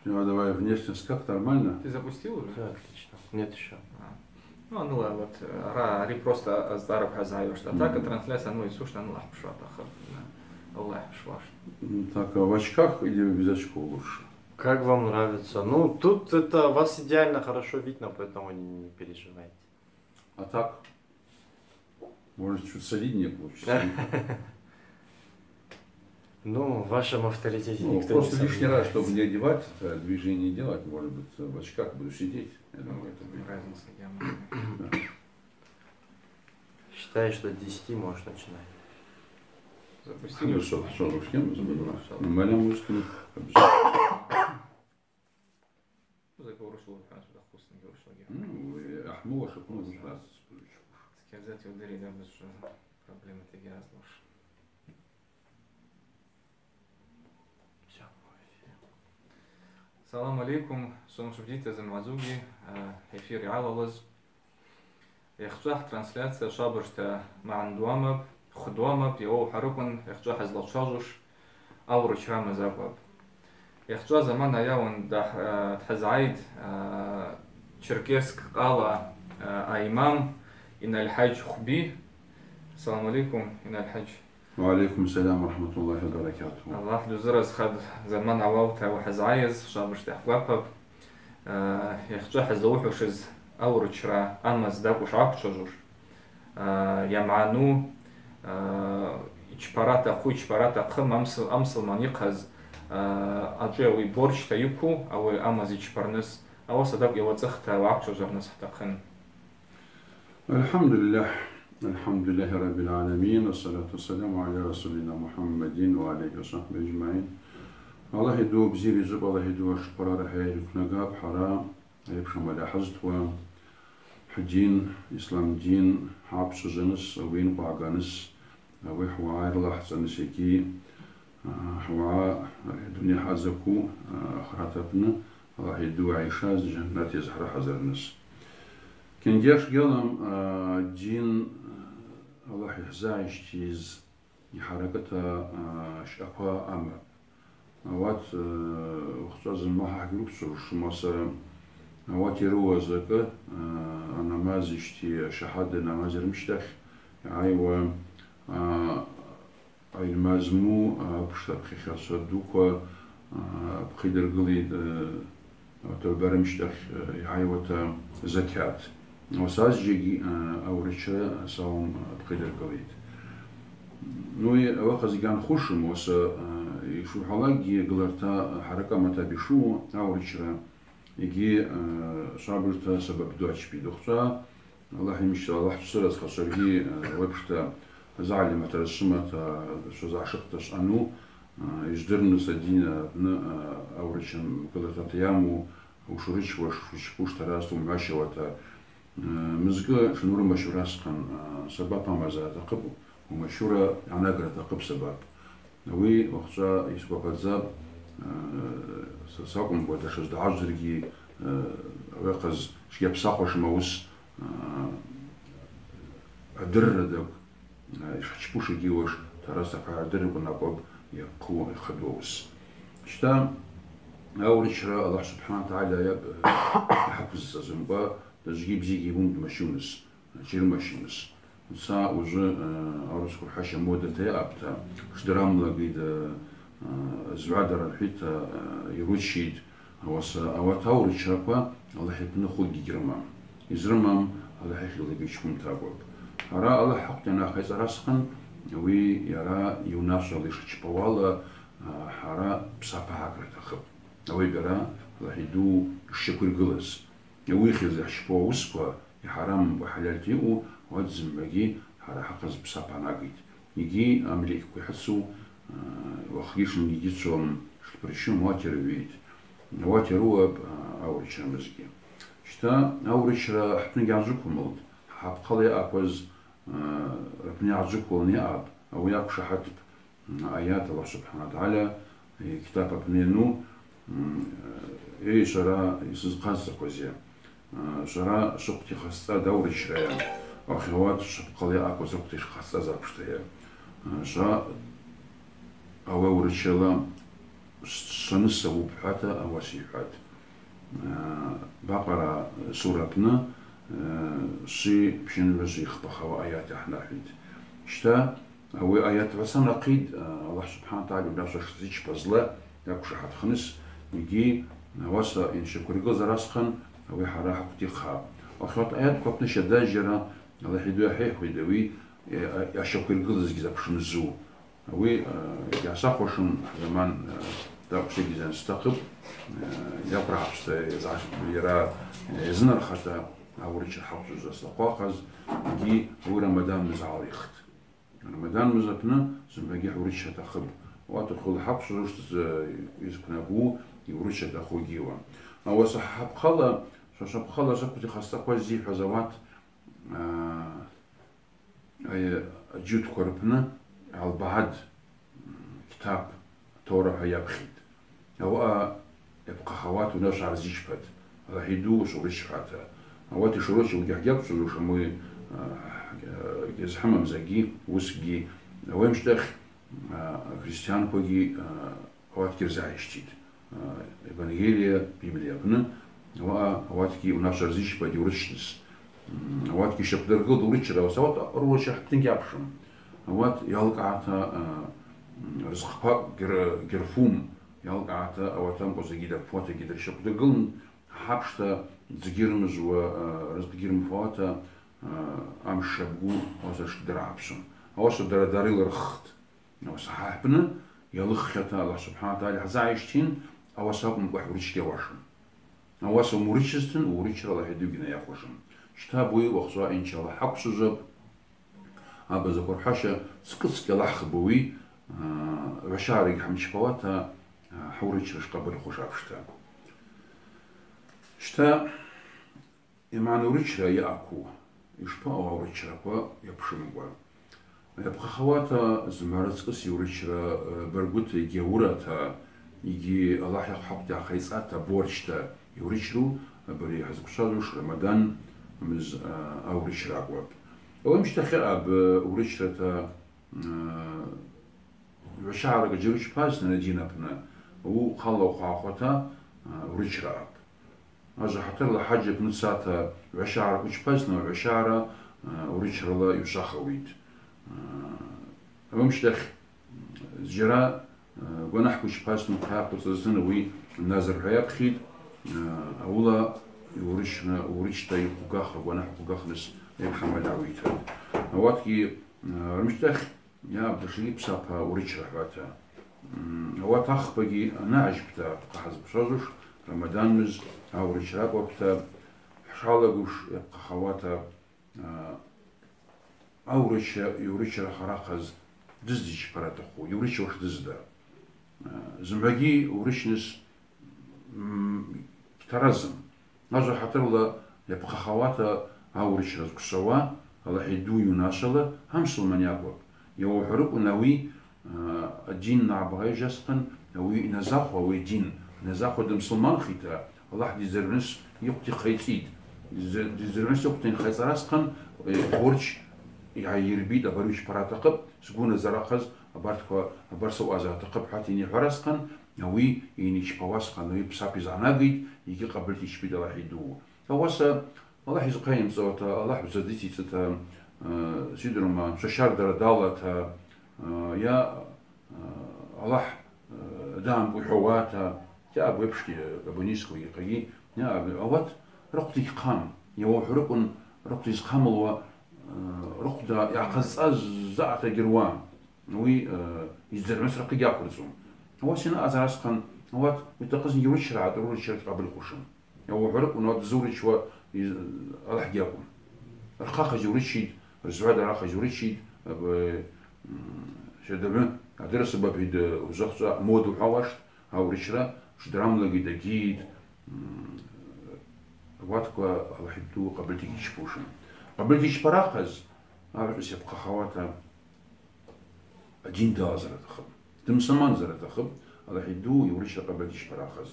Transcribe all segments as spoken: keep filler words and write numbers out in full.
Ну, а давай внешность как, нормально? Ты запустил уже? Всё отлично. Нет ещё. А. Ну, аныла, вот, э, ара, ари просто азцӏара хӏазгӏайуаш. А так, мгм, трансляция аныла йцуштӏ, аныла хӏпшуа атахъыпӏ. Да. Алла йхӏпшуаш. М, так, а в очках или без очков лучше? Как вам нравится? Ну, тут это вас идеально хорошо видно, поэтому не, не переживайте. А так? Может, чуть солиднее получится. Ну, в вашем авторитете никто не сомневается. Ну, просто лишний раз, чтобы не одевать, это движение не делать, может быть, в очках буду сидеть. Я думаю, это будет. Разница, где мы. Да. Считай, что с десяти можешь начинать. Запустили. Ну, что, что, уж тему забыла. Ну, что? Ну, Марьям Муслим. Закурушил, хӏанчӏвда хъуснагьи урушлагьи. Ну, э, ахму ашыкъну. Скерзет йылдыри да, без проблема тегьазлуш. Всё, в эфире. Салам алейкум, сомшвдита замазуги, э, эфир йгӏалалыз. Йахчӏвахтӏ трансляция, швабыжта магӏан дуамапӏ, хвы дуамапӏ, йауа ухӏварыквын, йахчӏва хӏызлачважвуш аурычра амаз акӏвапӏ. Йахчӏва заман айауын дгӏа-, э, дхӏызгӏайитӏ, э, Черкесск къала, э, аимам Инальхӏаджь Хвби. Ассаламу алейкум, Инальхӏаджь. Ва алейкум ассалам ва рахматуллахи ва баракатуху. Аллах дузыразхатӏ заман ауаута ухӏызгӏайыз, швабыжта йхӏгвапапӏ. Э, йахчӏва хӏызлаухӏвушыз аурычра амаз дакӏвуш гӏаквчважвуш, э, йамгӏану, э, йчпара атахъу, йчпара атахъым, амсл-, амсылман йыхъаз, э, ачӏвы ауи борчта йыкву, ауи амаз йчпарныс, ауаса тӏакӏв йауацӏыхта уагӏаквчважварныс хӏтахъын. Альхӏамдулиллахӏ. Альхӏамдулиллахӏи раббиль гӏаламин. Ассалату вассаламу гӏаля расулина Мухӏаммадин ва алихи ва сахӏбихи аджмагӏин. Аллахӏ йду бзи бижвпӏ, Аллахӏ йду ашпара рахӏа йриквнагапӏ хӏара. Айпшамала хӏызтуа, хӏдин, ислам дин, хӏапшвыжваныс, ауи йынкъвагъаныс, ауи хӏвагӏа йрылахӏцӏаныс йгьи, а, хӏвагӏа, а, дуней хӏазакву, а, ахырат апны, Аллахӏ йду йшаз, джьаннат йазхӏрахӏазырныс. Кенгеш гьалам, а, дин, а, Аллахӏ йхӏзайщтийыз, йхӏаракӏыта, а, щъаква амапӏ. Ауат, а, ухчӏва зымгӏва гьруквцуш, маса, ауат йрыуа закӏы, а, анамаз йщти, ашахӏада намаз йрымщтахь, йгӏайуа, а, айльма зму, а, апшта апхьахьачва дуква, а, апхъа йдыргылитӏ, а, Атӏуба рымщтахь, э, йгӏайуата закьат. Уаса азджьагьи, э, аурычра саум, э, апхъа йдыргылитӏ. Ну, и-, ауи ахъазгьи гьанхушым, уаса, э, йшухӏвалакӏгьи гыларта, э, хӏаракӏа аматапӏ йшуу аурычра, йгьи, э, швабыжта сабап ду ачпитӏ. Ухчӏва Аллахӏ йымщтала, Аллахӏ дшвыразхатӏ, саргьи, э, уапшта, загӏлимата, рашвымата, швазгӏашыхъта швъану, э, йыжвдырныс адин апны, э, аурычра гыларта йаму, ушурычуаш, ушучпуш таразта умгӏващауата, э, мызкӏы тшанурымащура асхъан, э, сабап амазара атахъыпӏ, умащура йгӏанагра атахъыпӏ сабап. Ауи уахъчӏва йсгвападзапӏ, э, са-, сакӏвымкӏва датша дгӏажвдзаргьи, э, ауи ахъаз шгьапсахуашым ауыс, э, адырра дакӏв, э, йшхчпушгьи уаш тараса хъа адырраквын акӏвапӏ йапхъу йхъаду ауыс. Щта, аурычра Аллахӏ субхӏанаху ва тагӏала йапӏ, э, йхӏаквызцӏазымкӏва, дазгьи бзигьи йбум дмащуныс. Чирмащиныс. Уца ужвы, э, аурыс квырхӏа мода тайа апта, шдрамлаги да, э, згӏвадара рхӏвита, э, йручит, ауаса ауат аурычраква Аллахӏ йпны хвыгьи гьрымам. Йзрымам Аллахӏ йхьылаги чкӏвынта акӏвапӏ. Ара Аллахӏ хӏакъвда йанахъайцӏара асхъан, ауи йара йунашвала йшачпауала, э, хӏара псапа гьакӏра атахъыпӏ. Ауи йара Аллахӏ йду йшщаквиргылыз. Ауи йхьыз йхӏчпауа уысква, йхӏарамымкӏва хӏальальта йаъу, ауат зымгӏвагьи хӏара хӏахъаз псапа анагитӏ. Йгьи амликква йхӏыцу, э, уахъгьи шынгьи йгьицуам, шпричем ауат йыргӏвитӏ. Ауат йрыуапӏ, э, аурычра мызгьи. Щта аурычра хӏпны гьгьаджвыквумылтӏ, хӏапхъала йаъакваз, э, рпны гьгьаджвыквлын йаъапӏ, ауи йаквшахӏатпӏ. Аят Аллахӏ субхӏанаху ва тагӏала, э, китаб апны йану, м, э, эй, швара йсызхъазцӏаквазйа, э, швара швыхъвда йхъазцӏа даурычрайа, ахьи ауат швапхъала йаъакваз рыхъвда йшхъазцӏаз апштайа. Э, шва ауи аурычрала Сшваны сауыпӏ, хӏвата, ауаса йхӏватӏ. Э, Бакъара сура апны, э, шви пщынгӏвыжви хпахауа аят йгӏанахӏвитӏ. Щта, ауи аят гӏвацан ахъид, э, Аллах субхӏанаху ва тагӏала йунашва шзичпазла йаквшахӏатхыныс, йгьи, э, ауаса йанщаквыргылыз арасхъан, ауи хӏара хӏаквтихъа. Ахират аят квапны щадазжьара Аллах йду йахӏихуйда, ауи, э, йащаквыргылызгьи запшын зу. Ауи, э, йгьгӏасахвуашым, заман, э, такӏвсагьи зан стахъыпӏ, э, йакврагьпста йазгӏаш-, йара, э, йазынархата, аурыча хӏаквчӏваз аслахъвахъаз, йгьи ауи Рамадан мыз гӏалихтӏ. Рамадан мыз апны зымгӏвагьи хӏурыча атахъыпӏ. Ауат ухъвыла хӏаквчӏвазушта йызквнагу, йурыча атахъу гьиуа. Ауаса хӏапхъала, швашвапхъала закъти хасцӏаква ззихӏваз ауат, э, Ай-, аджьудква рпны Аль-Багӏд, м, китаб, Тора хӏва йапхьитӏ. Ауаъа йапхъахауата унашва гӏарзичпатӏ, Аллах йду, швурычпата. Ауат йшурычу уыгьи хӏгьаквчӏвазушым, ауи, а, а, гьазхӏымам закӏгьи, уыскӏгьи. Ауи амщтахь, а, христианквагьи, а, Ауатгьи рзагӏайщтитӏ. А, Евангелие, Библия апны, ауаъа ауатгьи унашва рзичпатӏ йурычныс. М, ауатгьи щаквдыргылтӏ урычра, ауаса ауат рурычра хӏаптынгьи апшым. Ауат йалкӏгӏата, а, м, рызкъква гьыр-, гьырфум, йалкӏгӏата ауат амкъва закӏгьи дырфуата, закӏгьи дырщаквдыргылын, хӏапшта дзы гьырмыжвуа, а, рызкъ гьирмфауата, а, амш шабгу, ауаса тшгьи дыргӏапсум. Ауаса дара дарила рххтӏ. Ауаса хӏа хӏпны йалыххьата Аллах субхӏанаху ва тагӏала хӏзагӏайщтин, ауаса акӏвымкӏва хӏурычгьи ауашым. Ауаса умурычызтын, урычра Аллах йдугьи найахвуашым. Щта, ауи уахъцӏуа, иншаллах, хӏаквчӏвазапӏ. Абазаква рхӏваща цкӏыцӏкӏ йалахӏхпӏ ауи, а, гӏващагӏарагьи хӏымчпауата, а, хӏаурычра шкъабылхуш апшта. Щта, Йман урычра йаъакву, йшпаъу аурычраква йапшымкӏва? Йапхъахауата зымгӏва рацкӏыс йурычра, э, баргвыта йгьи ауырата, йгьи Аллах йахъвхӏакъвда йгӏахъайцӏата, борчта йурычру абари хӏызквшвазуш Рамадан мыз, э, аурычра акӏвапӏ. Ауи амщтахь аъапӏ, э, урычрата, э, гӏващагӏаракӏ джьара йчпазтын адин апны, ауи хъала ухъахъвата, э, урычра аъапӏ. Ажва хӏатырла хӏаджь апны цата гӏващагӏаракӏ учпазтын, гӏващагӏара, а, урычрала йушахауитӏ. А, ауи амщтахь зджьара, а, гванахӏква йчпазтын, хъа йахъвыцӏызтын, ауи назыр хӏва йапхьитӏ, а, ауыла йурычна, урычта йхъугахра, гванахӏ хъугахныс айпш амаль ауитатӏ. Ауатгьи, а, рымщтахь Йа, Абдашарип сапа урычра хӏвата. М, ауат ахпагьи анаъажьпата, хъа хӏызквшвазуш, Рамадан мыз аурычра акӏвапӏта, хӏшалагуш йапхъахауата, а, аурыча, йурычра харахъаз дызда йчпара атахъу, йурычуаш дызда. А, зымгӏвагьи урычныс М, таразым. Ажва хӏатырла йапхъахауата аурычра зквшвауа, Аллахӏ йду йунашвала, гьа мусулман йакӏвапӏ. Йауахвхӏварыквын ауи, а, адин нагӏбагӏайжьасхъан, ауи йназахву, ауи дин йназахву дымсулманхита, Аллахӏ дидзыргӏвныс йыкъвта йхъайцӏитӏ. Дидзы-, дидзыргӏвныс йыкъвта йанхъайцӏарасхъан, э, борч йгӏайырбитӏ, абари йчпара атахъыпӏ, сгвы назар ахъаз, абартква, абар саъазара атахъыпӏ, хӏвата йанихӏварасхъан, Ауи йаничпауасхъан, ауи псапа йызгӏанагитӏ, йгьи кьабылта йчпитӏ Аллахӏ йду. Ауаса Аллахӏ йызхъайымцӏуата, Аллахӏ бзаза дицицӏата, э, сидрума, шващардара далата, э, йа, э, Аллахӏ, э, даамкӏва йхӏвауата, йа абу апшгьи, абунискугьи, хъагьи, йа абу, ауат рахъвда йгьхъам, йауахвхӏварыквын рахъвда йызхъамылуа, э, рахъвда йгӏахъазцӏаз заъата гьируа. Ауи, э, йдзыргӏвныс рахъыгьи аквырцӏун. Ауаса йанаъазарасхъан, ауат йутахъызгьи йурычра, йурычра къабылхушын. Йауахвхӏварыквын, ауат дзурычуа йыз-, Аллахӏгьи акӏвын. Рхъахъаз йурычитӏ, рзгӏва дарахъаз йурычитӏ, аб-, м, щардагӏвы, адырра сабаб йд-, узахчӏва моду хӏвауаштӏ, аурычра, шдрамлагьи дагьийитӏ, м, ауатква Аллахӏ йду къабылта йгьйчпушын. Къабылта йчпара ахъаз, агӏвычӏвгӏвыс йапхъахауата, Адин далазар атахъыпӏ. Дымсаманзар атахъыпӏ, Аллахӏ йду йурычра къабылта йчпара ахъаз.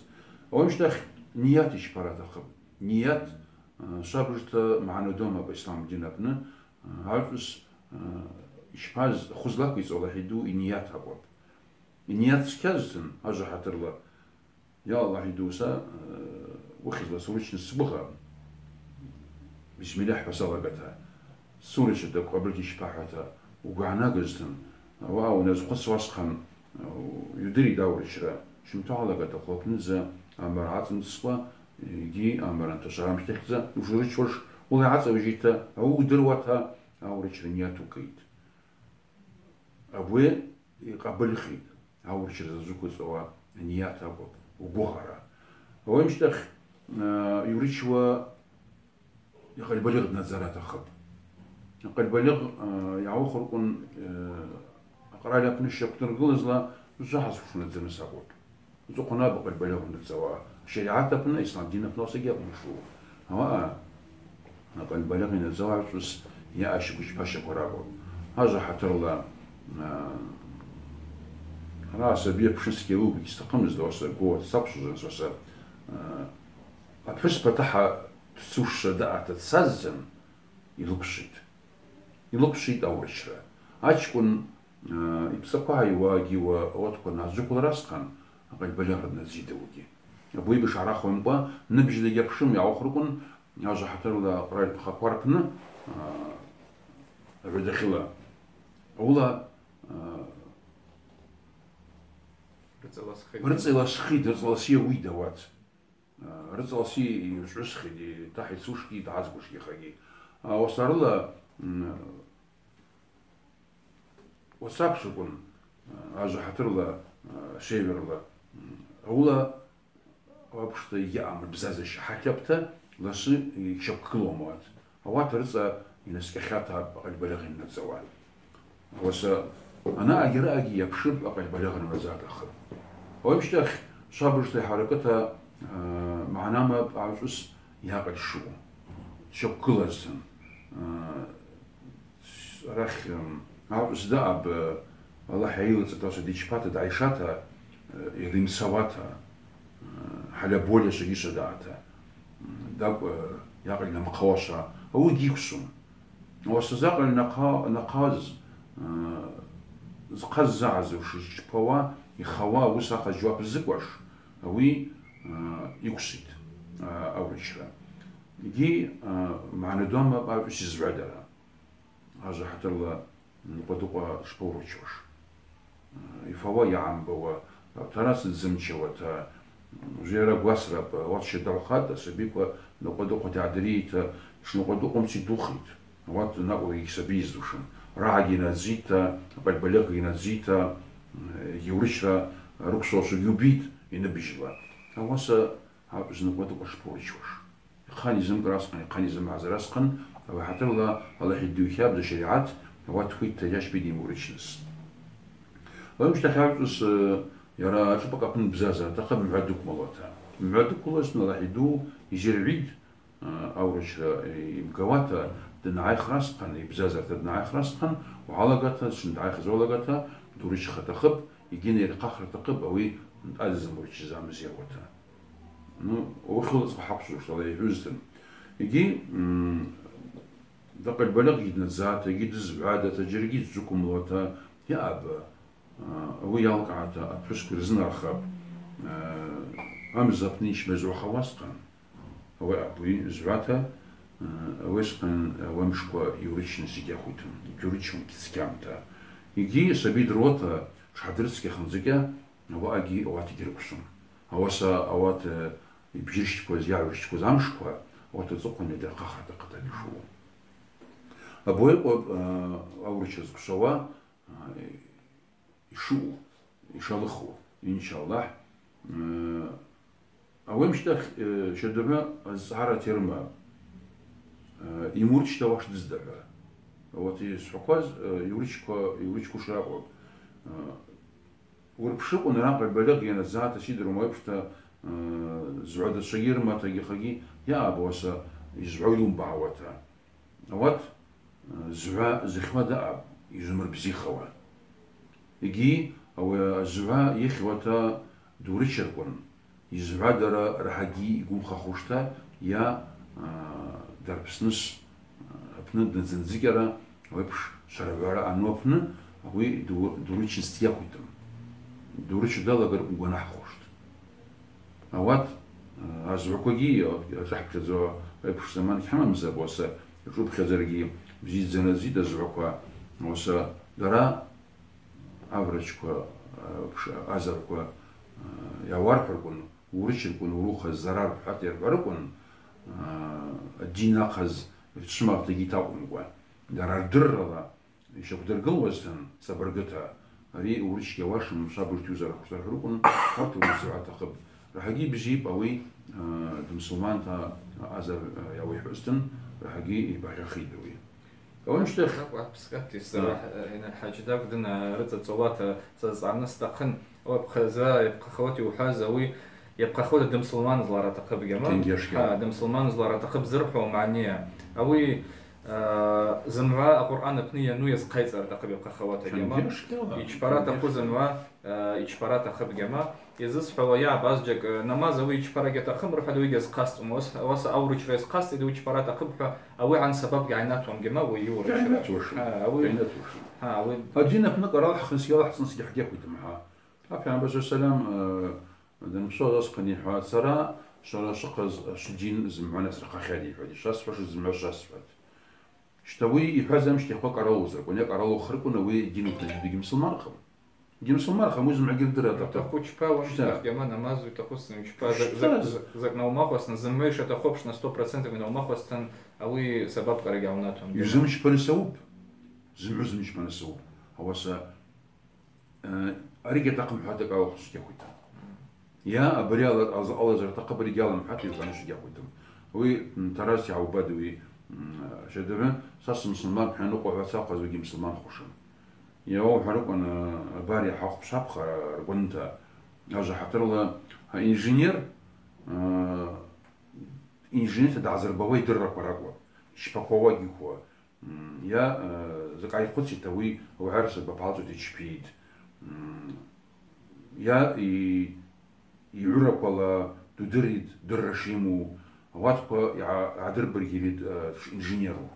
Ауи амщтахь ният йчпара атахъыпӏ. Ният, а, швабыжта магӏна ду амапӏ ислам дин апны, а, агӏвычӏвгӏвыс, а, йчпаз, хвы злаквицӏу Аллахӏ йду йният акӏвапӏ. Йният скязтын, ажва хӏатырла, я Аллахӏ йдуса, э, уыхьызла сурычны сгвыгъа, бисмиллахӏ хӏва салагата, сурыча тӏакӏв къабылта йчпахӏвата угвгӏанагызтын, ауаъа уназхъвыцуа асхъан, э, йудыритӏ аурычра, щымта гӏалагата хъвлапныдза амара гӏацӏымцӏскӏва, йгьи амара анташвара амщтахьдза ужурычуаш, уыла йгӏацӏавижьитӏта, ауи удыруата аурычра ният укитӏ. Абуи йкъабылхитӏ, аурычра зазыквыцӏуа ният акӏвпӏ, угвыгъара. Ауи амщтахь, э, йурычуа йкъальбальыгъ днадзара атахъыпӏ. Йкъальбальыгъ, э, йгӏаухырквын, э, акъраль апны щаквдыргылызла, зу гьазквшвунадзырныс акӏвпӏ. Ацӏыхъван аб акъальбальыгъ унадзауа, шаригӏат апны, ислам дин апны ауаса гьакӏвмашу. Ауаъа акъальбальыгъ йнадзауа агӏвычӏвгӏвыс йаъа щакву-чпа щакву ракӏвпӏ. Ажва хӏатырла, а, ара асаби апшынскӏ йауа гьсҭахъымызтӏ, ауаса гвы уаццаквшвузыныс, ауаса, а, апхӏвыс патахӏа дцушра даъата дцазтын, йлыквшвитӏ. Йлыквшвитӏ аурычра. Ачкӏвын, э, йпцӏаква гӏайуа, гьиуа, ауатква назджвыквылра асхъан, акъальбальыгъра днадзитӏ ауыгьи. Абуи башгьарахуамкӏва, ныбжьла йгьапшым, йгӏаухырквын, ажва хӏатырла акъраль пхаква рпны, э, агӏвадахьыла, ауыла, э, рыцӏа йласхитӏ, рыцӏа йласхитӏ, рыцӏа йласйа уи дауат. Рыцӏа ласи йгӏвычӏвгӏвысхитӏ, тахь йцушгьи, дгӏазгушгьи хагьи. Ауасарыла, м, уацаквшваквын, ажва хӏатырла, северла, м, ауыла апшта йаъам бзазаща хӏатлапӏта, ласы йщаквгылуамуат. Ауат рыцӏа йнаскӏьахьата акъальбальыгъ йаннадзауа. Ауаса анаъагьи араъагьи йапшыпӏ акъальбальыгъ йаннадза атахъыпӏ. Ауи амщтахь швабыжта йхӏаракӏыта, а, магӏнама агӏвычӏвгӏвыс йакъыльшу. Дщаквгылазтын. А, арахь, м, агӏвычӏвгӏвыс даъапӏ, Аллахӏ йайылцӏата, ауаса дичпата, дгӏайшата, э, йримсауата, э, хӏальаболия швагьи швадаъата, м, дакӏв, э, йакъыль намхъауа шва, ауи гьиквсум. Ауаса закъыль нахъа-, нахъаз, э, зхъаззагӏаз йшичпауа, йхауа, ауи сахъаз джьуап ззыкӏуаш, ауи, э, йыквситӏ, э, аурычра. Йгьи, э, магӏна ду амапӏ агӏвычӏвгӏвыс йызгӏвадара. Ажва хӏатырла нкъвадыкъва шпаурчуаш. Йфауа йгьамбауа, тарас дзымчауата, жвера гвасрапӏа, ауат щадагӏвхатӏ, асабиква нкъвадыкъвата йгӏадырийта, шнкъвадыкъвамца йдухитӏ. Ауат накӏвлагьи саби йыздзушын. Рагӏагьи йнадзитӏта, акъальбальыгъгьи йнадзитӏта, йгьаурычра рыквсуашвагьи убитӏ, йныбжьла. Ауаса агӏвычӏвгӏвыс нкъвадыкъва шпаурчуаш. Йхъан йзымкӏра асхъан, йхъан йзымгӏазара асхъан, ауи хӏатырла Аллахӏ йдихьа бза шаригӏат, ауат хвитта йащбитӏ ймурычныс. Ауи амщтахь агӏвычӏвгӏвыс, э, йара ашӏыпӏакӏ апны бзазара атахъыпӏ мгӏва дыквмалуата. Мгӏва дыквлуазтын Аллахӏ йду йзиргӏвитӏ, э, аурычра йымгауата, дангӏайхра асхъан, йбзазарта дангӏайхра асхъан, угӏалагата, зшын дгӏайхыз уалагата, дурычха атахъыпӏ, йгьи найырхъахра атахъыпӏ, ауи нтӏадза зымгӏвачыз амыз йауата. Ну, ауи хыла цӏа хӏаквшвуштӏ, Аллахӏ йхӏвузтын. Йгьи, м, акъальбальыгъ йнадзата, йгьи дызгӏвадата, джьаргьи дджвыквымлуата, йаъапӏ, а, ауи йалкӏгӏата апхӏвысква йырзынархапӏ, а, амза апны йчмазагӏвхауа асхъан. Ауи апӏуи згӏвата, а, ауи асхъан, а, ауи амшква йурычныс йгьахвитын, йгьурычуан кицкьамта. Йгьи саби дыруата, тшгьадырцкьахындзыкӏьа, ауаъагьи ауат йгьрыквшвум. Ауаса ауат, э, йбжьырщтакваз, йагӏвырщтакваз амшква, ауат ацӏыхъван йадырхъахра атахъыпӏ йшаъу. Абуайкъва, э, аурычра зквшвауа, э, йшаъу, йшалыху, иншаллахӏ. Э, ауи амщтахь, э, щадагӏвы азцӏгӏара терма, э, ймурчтауаш дыздагӏва. Ауат йсхӏвакваз, э, йурычква, йурычкваш ракӏвпӏ. Э, Урпшыкъвын ракъыль балигъ йанадзата сидрума апшта, э, згӏвадачвагьи рыматагьи хагьи йаъапӏ, ауаса йызгӏвауа йумбагӏауата. Ауат, э, згӏва зыхьуа даъапӏ, йзумырбзихауа. Йгьи ауи азгӏва йыхьуата дурычарквын, йызгӏвадара рахӏагьи йгвымхахушта йа, э, дарпсныс, э, апны днадзындзыкӏьара, Ауи апш шварагӏвара ану апны ауи ду-, дурычныс дгьахвитӏым. Дурыча далагар угванахӏхуштӏ. Ауат, а, азгӏваквагьи, а, ашӏахӏпхьадза айпш заман гьхӏымамзапӏ, уаса йшӏупхьадзаргьи бзидздза йанадзитӏ азгӏваква, уаса дара аврачква, а, пш-, азарква, а, йауархӏвырквын, урычырквын, урухаз зарар рхӏвата йырхӏварыквын, а, адин ахъаз рчвымаштагьи такӏвымкӏва, дара рдыррала йщаквдыргылуазтын, цӏабыргыта, ари урычгьи ауашым, швабыжта йузархӏвырквын, хъарта уыззагӏватахъыпӏ. Рахӏагьи бзипӏ ауи, а, дымсылманта аза, а, йауихӏвузтын, рахӏагьи йбагъьахитӏ ауи. Ауи мщтахь. Закъ-, закъ-, закъ-, закъ-, А. Хӏаджи дакӏвдын, а, рыцӏа цӏолата сазцӏгӏаныс стахъын. Ауи апхъаза, йапхъахауата йухӏваз, ауи йапхъахауата дымсылманызлара атахъыпӏ гьама. Тенгеш гьама. Хӏа, дымсылманызлара атахъыпӏ зырхӏвауа магӏнийа. Ауи, а, зымгӏва Акъуръан апны йану йазхъайцӏара атахъыпӏ йапхъахауата гьама. Тенгеш гьама. Йчпара атахъу зымгӏва, а, йчпара атахъыпӏ гьама. Йазысхӏвауа йа абазджьакӏ, а, намаз ауи йчпара гьатахъым рхӏватӏ, ауи гьазхъасцӏума. Уас-, уаса аурычра йазхъасцӏитӏ, ауи йчпара атахъыпӏ хӏва, ауи гьан сабап гьайнатуам гьама, ауи йура. Гьайнатуашым. Хӏа, ауи. Гьайнатуашым. Хӏа, ауи. Адин апны къарал хъынс йалахӏцӏныс гьахӏгьахвитӏым хӏа. Афи Амбасу салам, э, данпсуаз асхъан йхӏватӏ, сара швара швыхъаз швдин зымгӏва насырхъахьатӏ, йхӏватӏ, швасхӏвашыз зымгӏва швасхӏватӏ. Щта, ауи йхӏваз амщтахьла къаралузырквын, йа къаралухырквын, ауи дин уквнажьугьи гьимсылманхъым. Гьимсылманхъым, ауи зымгӏвагьи рдырра атахъыпӏ. Йтахъу чпа, уамщтахь гьама намаз, йтахъу зымгӏва чпа, закӏ-, закӏ-, закӏ-, закӏ наумахуастын, зымгӏва йшатахъу апшна сто процентов йнаумахуастын, ауи сабап кӏара гьаунатуан. Йузымчпара сауп. Зымгӏва зымчпара сауп. Ауаса Э, ари гьатахъым хӏвата къарал хъынс гьахвитӏым. Йа абари ала-, аз-, алазар атахъыпӏ, ари гьалам хӏвата йухӏваныс гьахвитӏым. Ауи, м, Таразти гьаубатӏ ауи, м, щадагӏвы, саса мусульман хӏван акъвагъа сахъваз ауи гьимсылманхуашым. Йа ауи хӏварыквын, э, абари хӏахъвпшапха ргванта. Ажва хӏатырла, а, инженер, э, инженерта дгӏазырбауа йдырраква ракӏвапӏ. Йчпахъвауа гьихуа. М, йа, э, закӏ гьайхъвыцитӏ ауи, ауагӏа рсабап алцӏута йчпитӏ. М, йа и-, йгӏвыраквала дудыритӏ, дырра шйыму, ауатква йгӏа-, йгӏадырбыргьаритӏ, э, дшинженеру.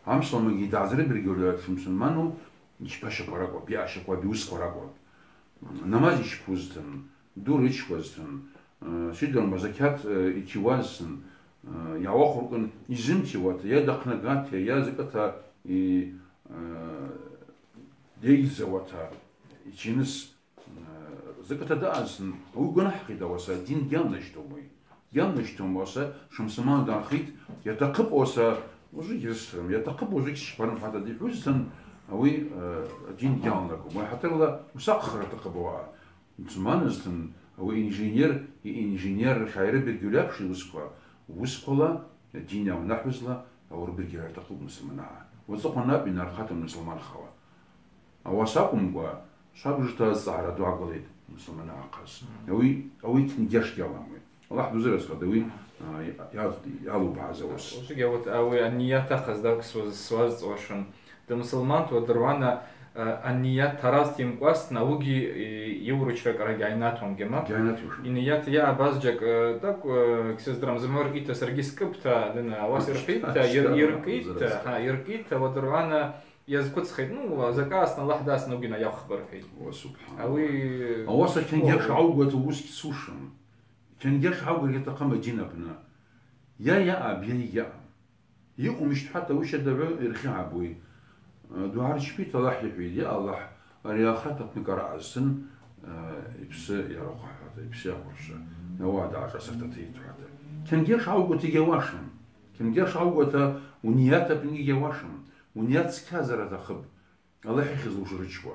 Амсламагьи дгӏазырбыргьарла дшмусульману йчпа щаква ракӏвапӏ, йаъа щаква, йуысква ракӏвапӏ. Намаз йчпузтын, ду рычпазтын, э, сидарма закьат, э, йтиуазтын, э, йгӏауахвырквын йзымтиуата, йа дахънагата, йа закӏыта и-, э, дайдзауата йчиныс, э, закӏыта даъазтын, ауи гванахӏхъитӏ, ауаса дин гьалнащтаума? Йалнащтаума, ауаса шамсаман данхъит, йатахъыпӏ, ауаса ужвыгьи йрыстырым, йатахъыпӏ, ужвыгьи сщпарым хӏвата дихӏвузтын, ауи, э, дин гьалнагума? Уай хӏатырла усакъхара атахъыпӏ ауаъа. Мусульманызтын, ауи инженер, и-, инженер шайрыбергьули апш йуысква, уысквала, дин йаунахӏвызла, аурбергьара атахъыпӏ мусульманагӏа. Уацӏыхъван акӏвпӏ йнархъата мусульманхауа. Ауаса акӏвымкӏва, швабыжта азцӏгӏара ду гьаквылитӏ мусульманагӏа ахъаз. Ауи, ауи тенгеш гьаламуи. Аллахӏ дузыразхъа, ауи, а, йа-, йалубгӏаз ауыс. Ужвыгьи ауат ауи анният ахъаз дакӏвсуаз суазцӏуашын. Дымсылманта уадыргӏвана, а, анният таразта йымкӏвастын, ауыгьи, и-, йаурычра кӏара гьайнатуан гьама. Гьайнатуашын. Йният йа абазджьакӏ, э, тӏакӏв, э, ксездрамзымгӏва йыркӏитӏта, саргьи скӏыпӏта, дына, ауаса йыркӏитӏта, йыр-, йыркӏитӏта, хӏа, йыркӏитӏта, уадыргӏвана йазхъвыцхитӏ, ну, закӏастын, Аллахӏ дастын, ауыгьи йнайахвхбарквитӏ. Уа, субхӏаналлахӏ. Ауи. Ауаса тенгеш гьаугата уыс гьцушым. Тенгеш гьаугара атахъым адин апны. Йа йаъапӏ, йа йаъам. Йаъум йщтхӏвата, ауи щадагӏвы йырхигӏапӏ ауи. Дугӏа рчпита Аллахӏ йхӏвитӏ: Я Аллахӏ, ари ахырат апны кӏара азтын, йпсы йарахъа хӏвата, йпсы йакъвыршва, ауаъа дъашӏасыртата йит хӏвата. Тенгеш гьаугата гьауашым. Тенгеш гьаугата уният апныгьи гьауашым. Уният скязара атахъыпӏ. Аллахӏ йхьызла ужврычпа.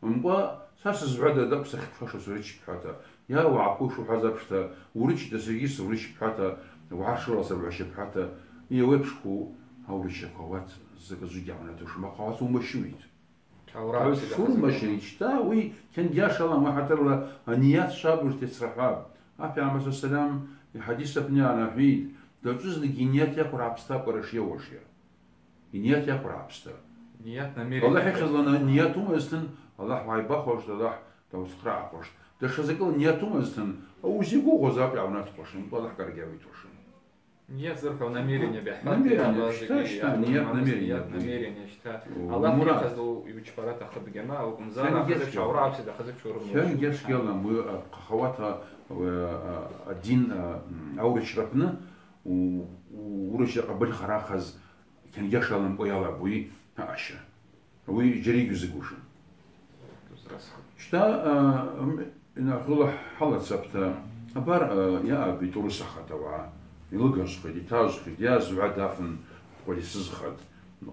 Уымкъва, са сызгӏвада дакӏвсахьпхьаша сурычпхьата, йа уагӏахъу шухӏваз апшта, урычта саргьи сурычпхьата, угӏаршырла саргӏващапхьата, йа уепшху аурычаква ауат закӏ-закӏгьи гьаунатушма, хъа ауат умащуит. Шурмащуит, щта, уи кенгьашала ма хӏатырла аният швабыжта йацрахӏвапӏ. Апи Амма салам йхӏадис апни анахӏвитӏ, дачӏвызлакӏгьи ният йаквыр гӏапста кӏвараш йауашйа. Йният йаквыр гӏапста. Ният намерение. Аллахӏ йхьызла ният умазтын, Аллахӏ угӏайбахуаштӏ, Аллахӏ дауцхърагӏахуаштӏ. Дашра закӏыла ният умазтын, ауи зигвыгъуз акӏвпӏ йгӏаунатхуашын, Аллахӏ кӏаргьа йауитуашын. Ният зырхӏвауа намерение бихӏвата, Намерение, абазаги щта, щта, ният, абазаги намерение. Ният, намерение щта. О, Аллах мурат. Йыхъазла йучпара атахъыпӏ гьама, алкӏвымза, Сен ахъазла гьечӏ гьама. Чавра апсида ахъазла чурум Сен гьечӏ гьалам, уи, а, хъахауата, а, а, адин, а, м, аурычра апны, у, у, урычра къабылхара ахъаз кенгьашаламкӏва йалаб, уи, а, аща. Ауи джьаригьи гьузыгужван. Щта, а, м, йнархарныс хӏалацапӏта, абар, а, йаъапӏ йтурысахатӏ ауагӏа, йлыгажвхитӏ, йтажвхитӏ, йа згӏва дафын, дкъвалисызхатӏ,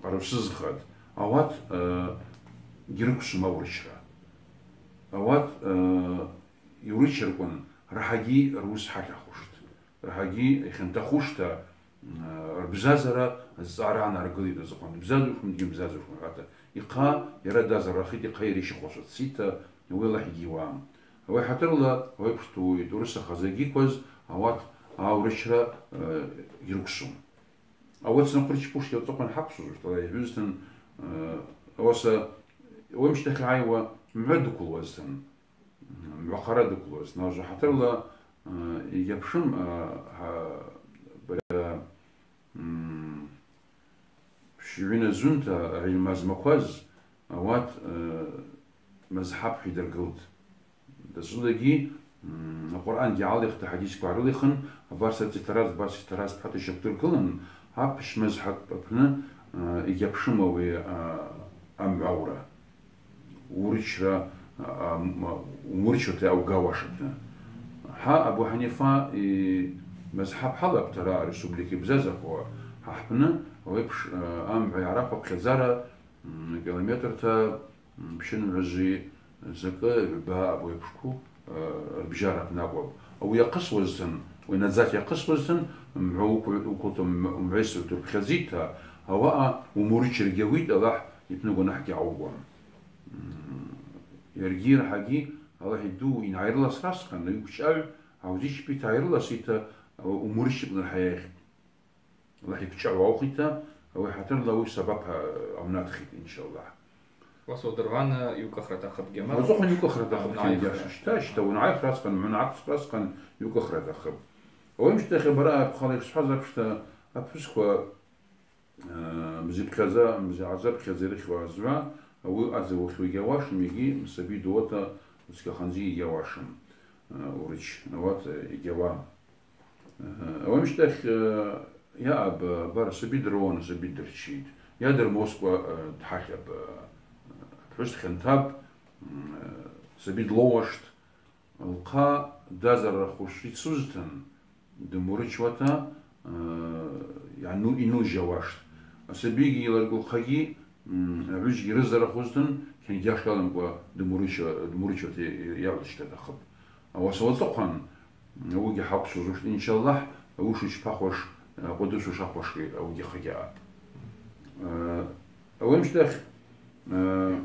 къарусызхатӏ, ауат, а, гьрыквсум аурычра. Ауат, а, йурычраквын рахӏагьи руыс гьалахуштӏ. Рахӏагьи йхьантахуштӏта, м, рбзазара азцӏгӏара анаргылитӏ азакъан. Бзазушма, дгьымбзазушма, хӏвата. Йхъа йара дазаррахитӏ, йхъа йара йщыхъвашватӏ, сита, ауи Аллахӏ йгьиуам. Ауи хӏатырла, ауи апшта йтурысахаз йгьикваз, ауат аурычра, э, гьрыквсум. Ауат снахъвричпушта йацӏыхъван хӏаквсузуштӏ, Аллахӏ йгьуызтын, э, ауаса, ауи амщтахь йгӏайуа мгӏва дуквылуазтын. Мгӏвахъара дуквлуаз, нажва хӏатырла, э, йгьапшым, э, гьа-, бара, м, пщгӏвына зунта гӏилма змакваз, ауат, э, мазхӏаб хӏвидыргылтӏ. Дасудагьи, м, Къуръангьи гӏалихтӏ, хӏадисква гӏарылихын, абар сарци тараз, абар сарци тараз пхьата йщаквдыргылын, апщ мазхӏаб апны, э, йгьапшым ауи, э, амгӏваура. Урычра, а, м-, умурычуата йаугауашапӏта. Хӏа Абу Хӏанифа ймазхӏаб хӏалапӏта араъа республика йбзазахуа, хӏа хӏпны, ауи апш, а, амгӏва йгӏарапӏ апхьадзара, м, километрта, м, пщынгӏважви закӏы гӏвба абу йапшкву, а, рбжьара апны акӏвапӏ. Ауи йахъысуазтын, ауи Наджат йахъысуазтын, мгӏва укву-, уквулта м-, умгӏвайсуа рпхьадзитӏта, ауаъа умурычрагьи ауитӏ, Аллахӏ йпны гванахӏгьи гьауугуам. М, йаргьи рахӏагьи Аллахӏ йду йангӏайрыласра асхъан, йгвчӏагӏв гьаузичпита гӏайрыласита, умурычпӏ рахӏа йайхтӏ. Аллахӏ йгвчӏагӏв гьаухитӏта, ауи хӏатырла ауи сабап, а, гьаунатхитӏ, иншаллахӏ. Уаса удыргӏвана йукӏахра атахъыпӏ гьама. Уацӏыхъван йукӏахра атахъыпӏ, уангӏайхра. Кенгьашла. Щта, щта, уангӏайхра асхъан, мгӏва ацӏкъвазхъан йукӏахра атахъыпӏ. Ауи амщтахь бара апхъала йшсхӏваз апшта, апхӏвысква Э, мзипхьадза, мзигӏадзапхьадза йрыхьуа згӏва, ауи адза уахьуа йгьауашым, йгьи саби дууата уцкахандзи йгьауашым, э, урыч, ауат, э, йгьауа. Э, ауи амщтахь, э, йаъапӏ, э, бара саби дроуан, саби дырчитӏ. Йа дырмоскӏва, э, дгьахьапӏ, э, апхӏвыс дхьантапӏ, м, э, саби длоуаштӏ. Лхъа дазаррахуш йцузтын, дымурычуата, э, йану-, йнылжьауаштӏ. Асабигьи йыларкӏу лхъагьи, м, агӏвыджьгьи рызаррахузтын, кенгьашаламкӏва дымурыча-, дымурычуата йагӏвычта атахъыпӏ. Ауаса уацӏыхъван, ауыгьи хӏаквсузуштӏ, иншаллахӏ, ауи шучпахуаш, э, къвыдысуш ахъвашкӏи ауыгьи хъагьаъапӏ. Э, ауи амщтахь, Э,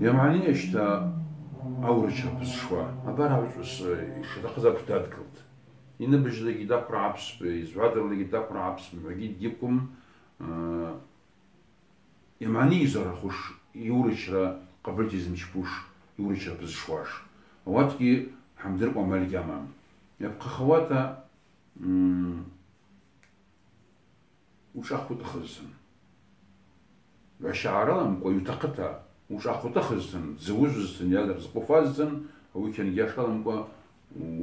йамгӏаныйа щта аурычра пызшуа? Абар агӏвычӏвгӏвыс, э, йшатахъыз апш дадгылтӏ. Йныбыжьлагьи даквра апсп, йзгӏвадырлагьи даквра апсп, мгӏвагьи дгьиквым, э, йамгӏаныйа йзаррахуш, йаурычра къабылта йзымчпуш, йаурычра пызшуаш. Ауатгьи гьамдыркӏва амаль гьамам. Йапхъахауата, м, Ушӏахъу атахъызтын. Гӏваща гӏараламкӏва йутахъыта, ушӏахъу атахъызтын, дзы уызузтын, йа рзакъ уфазтын, ауи кенгьашаламкӏва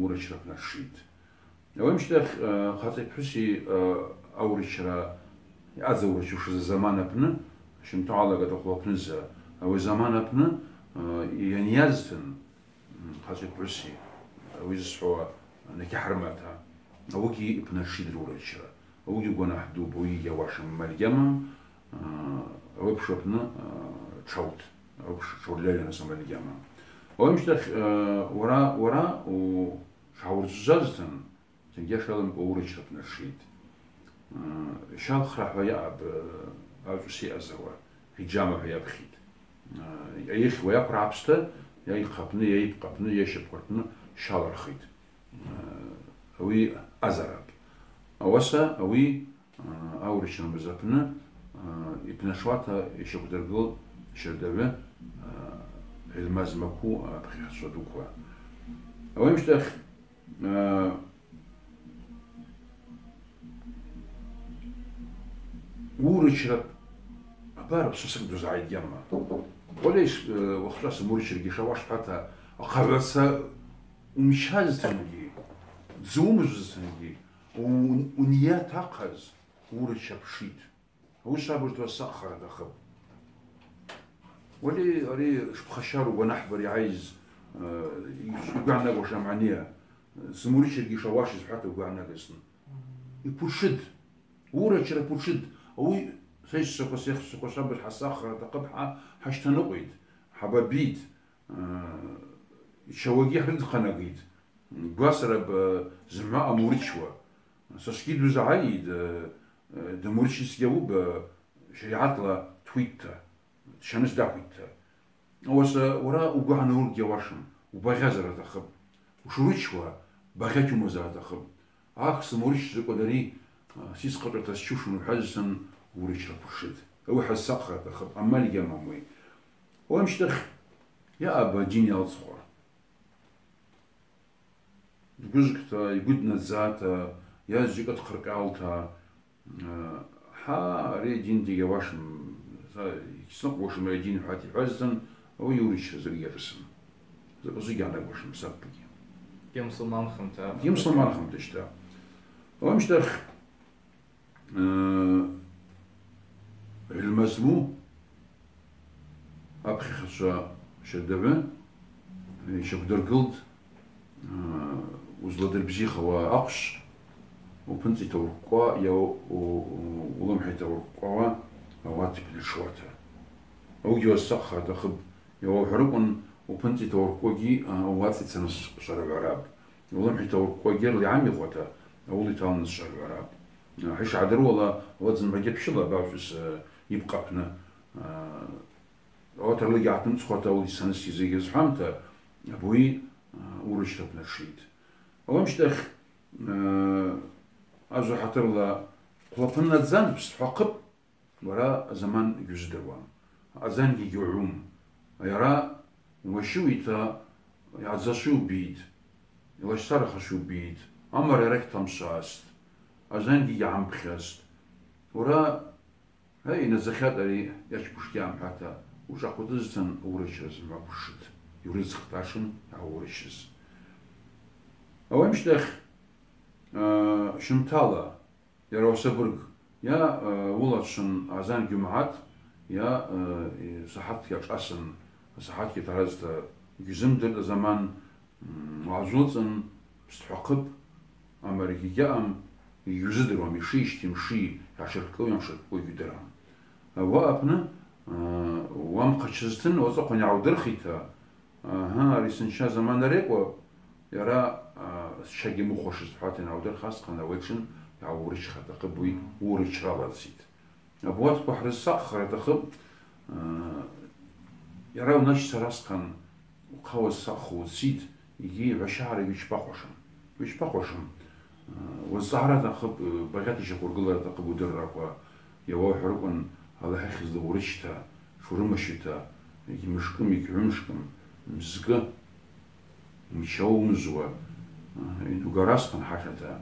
урычра апны атшитӏ. Ауи амщтахь, э, хъацӏи пхӏвыси, э, аурычра, йъадзаурачвушыз азаман апны, щымта гӏалага атахъу апныза, ауи азаман апны, э, йанйазтын, М, хъацӏи пхӏвыси, ауи зсхӏвауа, никьахӏ рымата, ауыгьи йпны атшитӏ рурачра. Ауыгьи гванахӏ дупӏ, ауи йгьауашым, амаль гьамам, а, ауи апш апны, а, тшаутӏ, ауи апш тшаурльальаныс амаль гьамам. Ауи амщтахь, а, уара, уара, у, шгӏауырчвжвазтын, Кенгьашаламкӏва урычра апны атшитӏ. Э, щалхра хӏва йаъапӏ, э, агӏвычӏвгӏвыс йаъазауа, хиджама хӏва йапхьитӏ. Э, йайхьуа йаквргӏапста, йа йхъа апны, йа йпхъа апны, йа йщапӏква рпны щалырхитӏ. Э, ауи азарапӏ. Ауаса ауи, э, аурычра амгӏваз апны, э, йпны атшуата йщаквдыргыл щардагӏвы, э, гӏилма змаку, э, апхьахьчӏва дуква. Ауи амщтахь, Э, Уырычрапӏ, абар, сасыкв дузгӏайдгьама. Уалей, э, уахъчӏва самурычрагьи шауаш хӏвата, ахъагӏваца умчазтынгьи, дзы уымжвзтынгьи, у-, унийат ахъаз, уырычрапӏ шит. Ауи швабыжта сакъхара атахъыпӏ. Уали ари шпхащару гванахӏбари гӏайз, э, йгвгӏанагуаш амгӏания, самурычрагьи шауаш зхӏвата угвгӏанагызтын. Йпушыд. Уырычра пушыд. Ауи сай саква сех саква швабыж хӏасакъхара атахъыпӏ хӏа, хӏащтаныкъвитӏ, хӏабабитӏ, э, йчвагьи хӏрыдхъанагитӏ. Гвасра б-, зымгӏва амурычуа. Сасгьи дузгӏайитӏ, э, э, дамурычыз гьауба, шаригӏатла дхвитта, дчаныс дахвитта. Ауаса уара угвы гьанаургьи ауашым, убагъьазара атахъыпӏ. Ушурычуа, багъьата умазара атахъыпӏ. Ахъ самурычзакӏва дари, а, сис хъачӏвата счушын ухӏвазтын, уырычра пушыд. Ауи хӏасакъхара атахъыпӏ, амаль гьамам уи. Ауи амщтахь йаъапӏ адин йалцӏхуа. Дгвызгта, йгвы днадзата, йа зджьакӏы дхъыркъьалта, э, хӏа ари адин дигьауашым, са йгьсныкъвгушым ари адин хӏвата йхӏвазтын, ауи йуырычра закӏгьи йгьарысын. Закӏы закӏгьи гьанагуашым сакъгьи. Йымсылманхымта. Йымсылманхымта щта. Ауи амщтахь Э, гӏилма зму апхьахьчва щардагӏвы, э, йщаквдыргылтӏ, э, узладырбзихауа ахъвшв, упынцӏа йтауркъкъуа йа у-, у-, улымхӏа йтауркъкъуа ауат йпны тшуата. Ауыгьи уасакъхара атахъыпӏ, йа уахӏварыквын упынцӏа йтауркъкъуагьи, а, ауацӏа йцарныс шварагӏварапӏ. Улымхӏа йтауркъкъуагьи рла йгӏамихуата, ауыла йталныс шварагӏварапӏ. Хӏа йшгӏадыруала, ауат зымгӏвагьи апщыла абаучӏваз, э, йыпкъ апны. Э, ауат рлагьи гӏатымцӏхуата ауыла йцарныс йзы-, йызхӏвамта, абуи, э, уырычра апны тшитӏ. Ауи амщтахь, э, ажва хӏатырла хъвлапны адзан пстхӏвахъыпӏ. Уара азаман гьуыздыруам, азангьи гьугӏум. Йара уащиуита йгӏадзашви убийт, йлащцара хашви убийт, амара йара гьтамшвазт, азангьи гьгӏампхьазт. Уара, гьай, йнадзахьатӏ ари, йачпушгьи амхӏвата, ушӏахъвадызтын, уырычра зымгӏва пушыт, йурыдзхъ тӏашын йгӏауырычыз. Ауи амщтахь, а, щымтала, Йара уасабырг, йа, э, уыла дшвын азан гьумгӏатӏ, йа, э, сахьатгьи ашӏасын, сахьатгьи таразта гьуызымдыртӏ азаман, м, угӏазулцӏын, пстхӏвахъыпӏ, амарагьи гьаъам, йгьуыздыруам йши йщти йымши, йгӏашыркъкъылуи йгьамшыркъкъылуи гьудырам. Ауаъа апны, э, уамхъачызтын, уацӏыхъван йгӏаудырхита, Агьа, ари сынча заманара йакӏву, йара, а, счагьи мухвашыз хӏвата йанаудырхуазтын, ауи атшын йгӏаурычра атахъыпӏ, уи уырычрала дцитӏ. Абуатква хӏрызсакъхара атахъыпӏ, а, йара уначцара асхъан ухъа уазсакъхуа уцитӏ, йгьи гӏващагӏарагьи учпахуашым. Учпахуашым. Уазцӏгӏара атахъыпӏ, багъьата йщаквыргылра атахъыпӏ удырраква, йауахӏварыквын Алахӏ йхьызла урычта, тшурымащута, йгьмышкӏым, йгьгӏвымшкӏым, мзкӏы, мчауа уымзуа, йдугарасхъан хӏашата,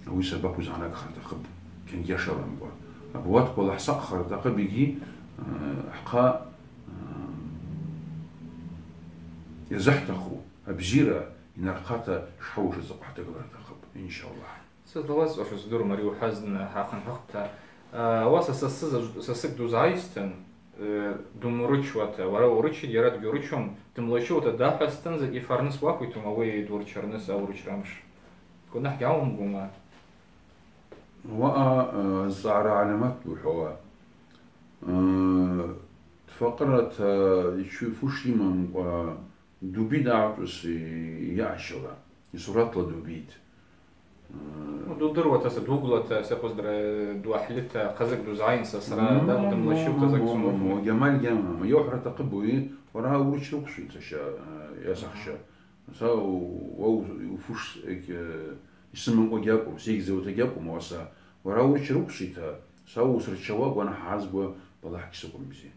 ауи сабап уызгӏанагхара атахъыпӏ, кьангьашаламкӏва. Абуатква Алахӏ сакъхара атахъыпӏ йгьи, хӏхъа йазыхӏтахъу абзира йнархъата шхӏаусра ацӏыхъва хӏтагылра атахъыпӏ, иншаллахӏ. Сызлауазцӏуаш сдурым ари ухӏваз хӏахъынхӏыхъвта. Ауаса сасыз, сасыкв дузгӏайстын, э, думурычуата, уара урычитӏ, йара дгьурычум, дымлачуата дахӏвазтын, закӏ йфарныс уахвитум, ауи дурчарныс аурычра амш. Гвнахӏ гьаумгума? Уаъа, э, зцӏгӏара гӏальамат бухӏвауа. Э, дфакъырата йчви йфушйи йымамкӏва, дуби дагӏвчӏвуси йаъащала, йсуратла дубитӏ. Ну, дудыруата са, дугвлата, сакъваздра, дуахӏлита, хъазыкӏ дузгӏайын сасра, да, дымлачута, закӏ цумуху. Гьамаль гьамама, йауахӏра атахъыпӏ, уара урычра уквшвита, сахща, э, йа сахща. Са у-, уа у-, уфуш, э, йсымамкӏва гьакӏвым, сагьзауата гьакӏвым, ауаса уара урычра уквшвита, са уысрычауа гванахӏ гьазгуа балахӏ гьсыквым бзи.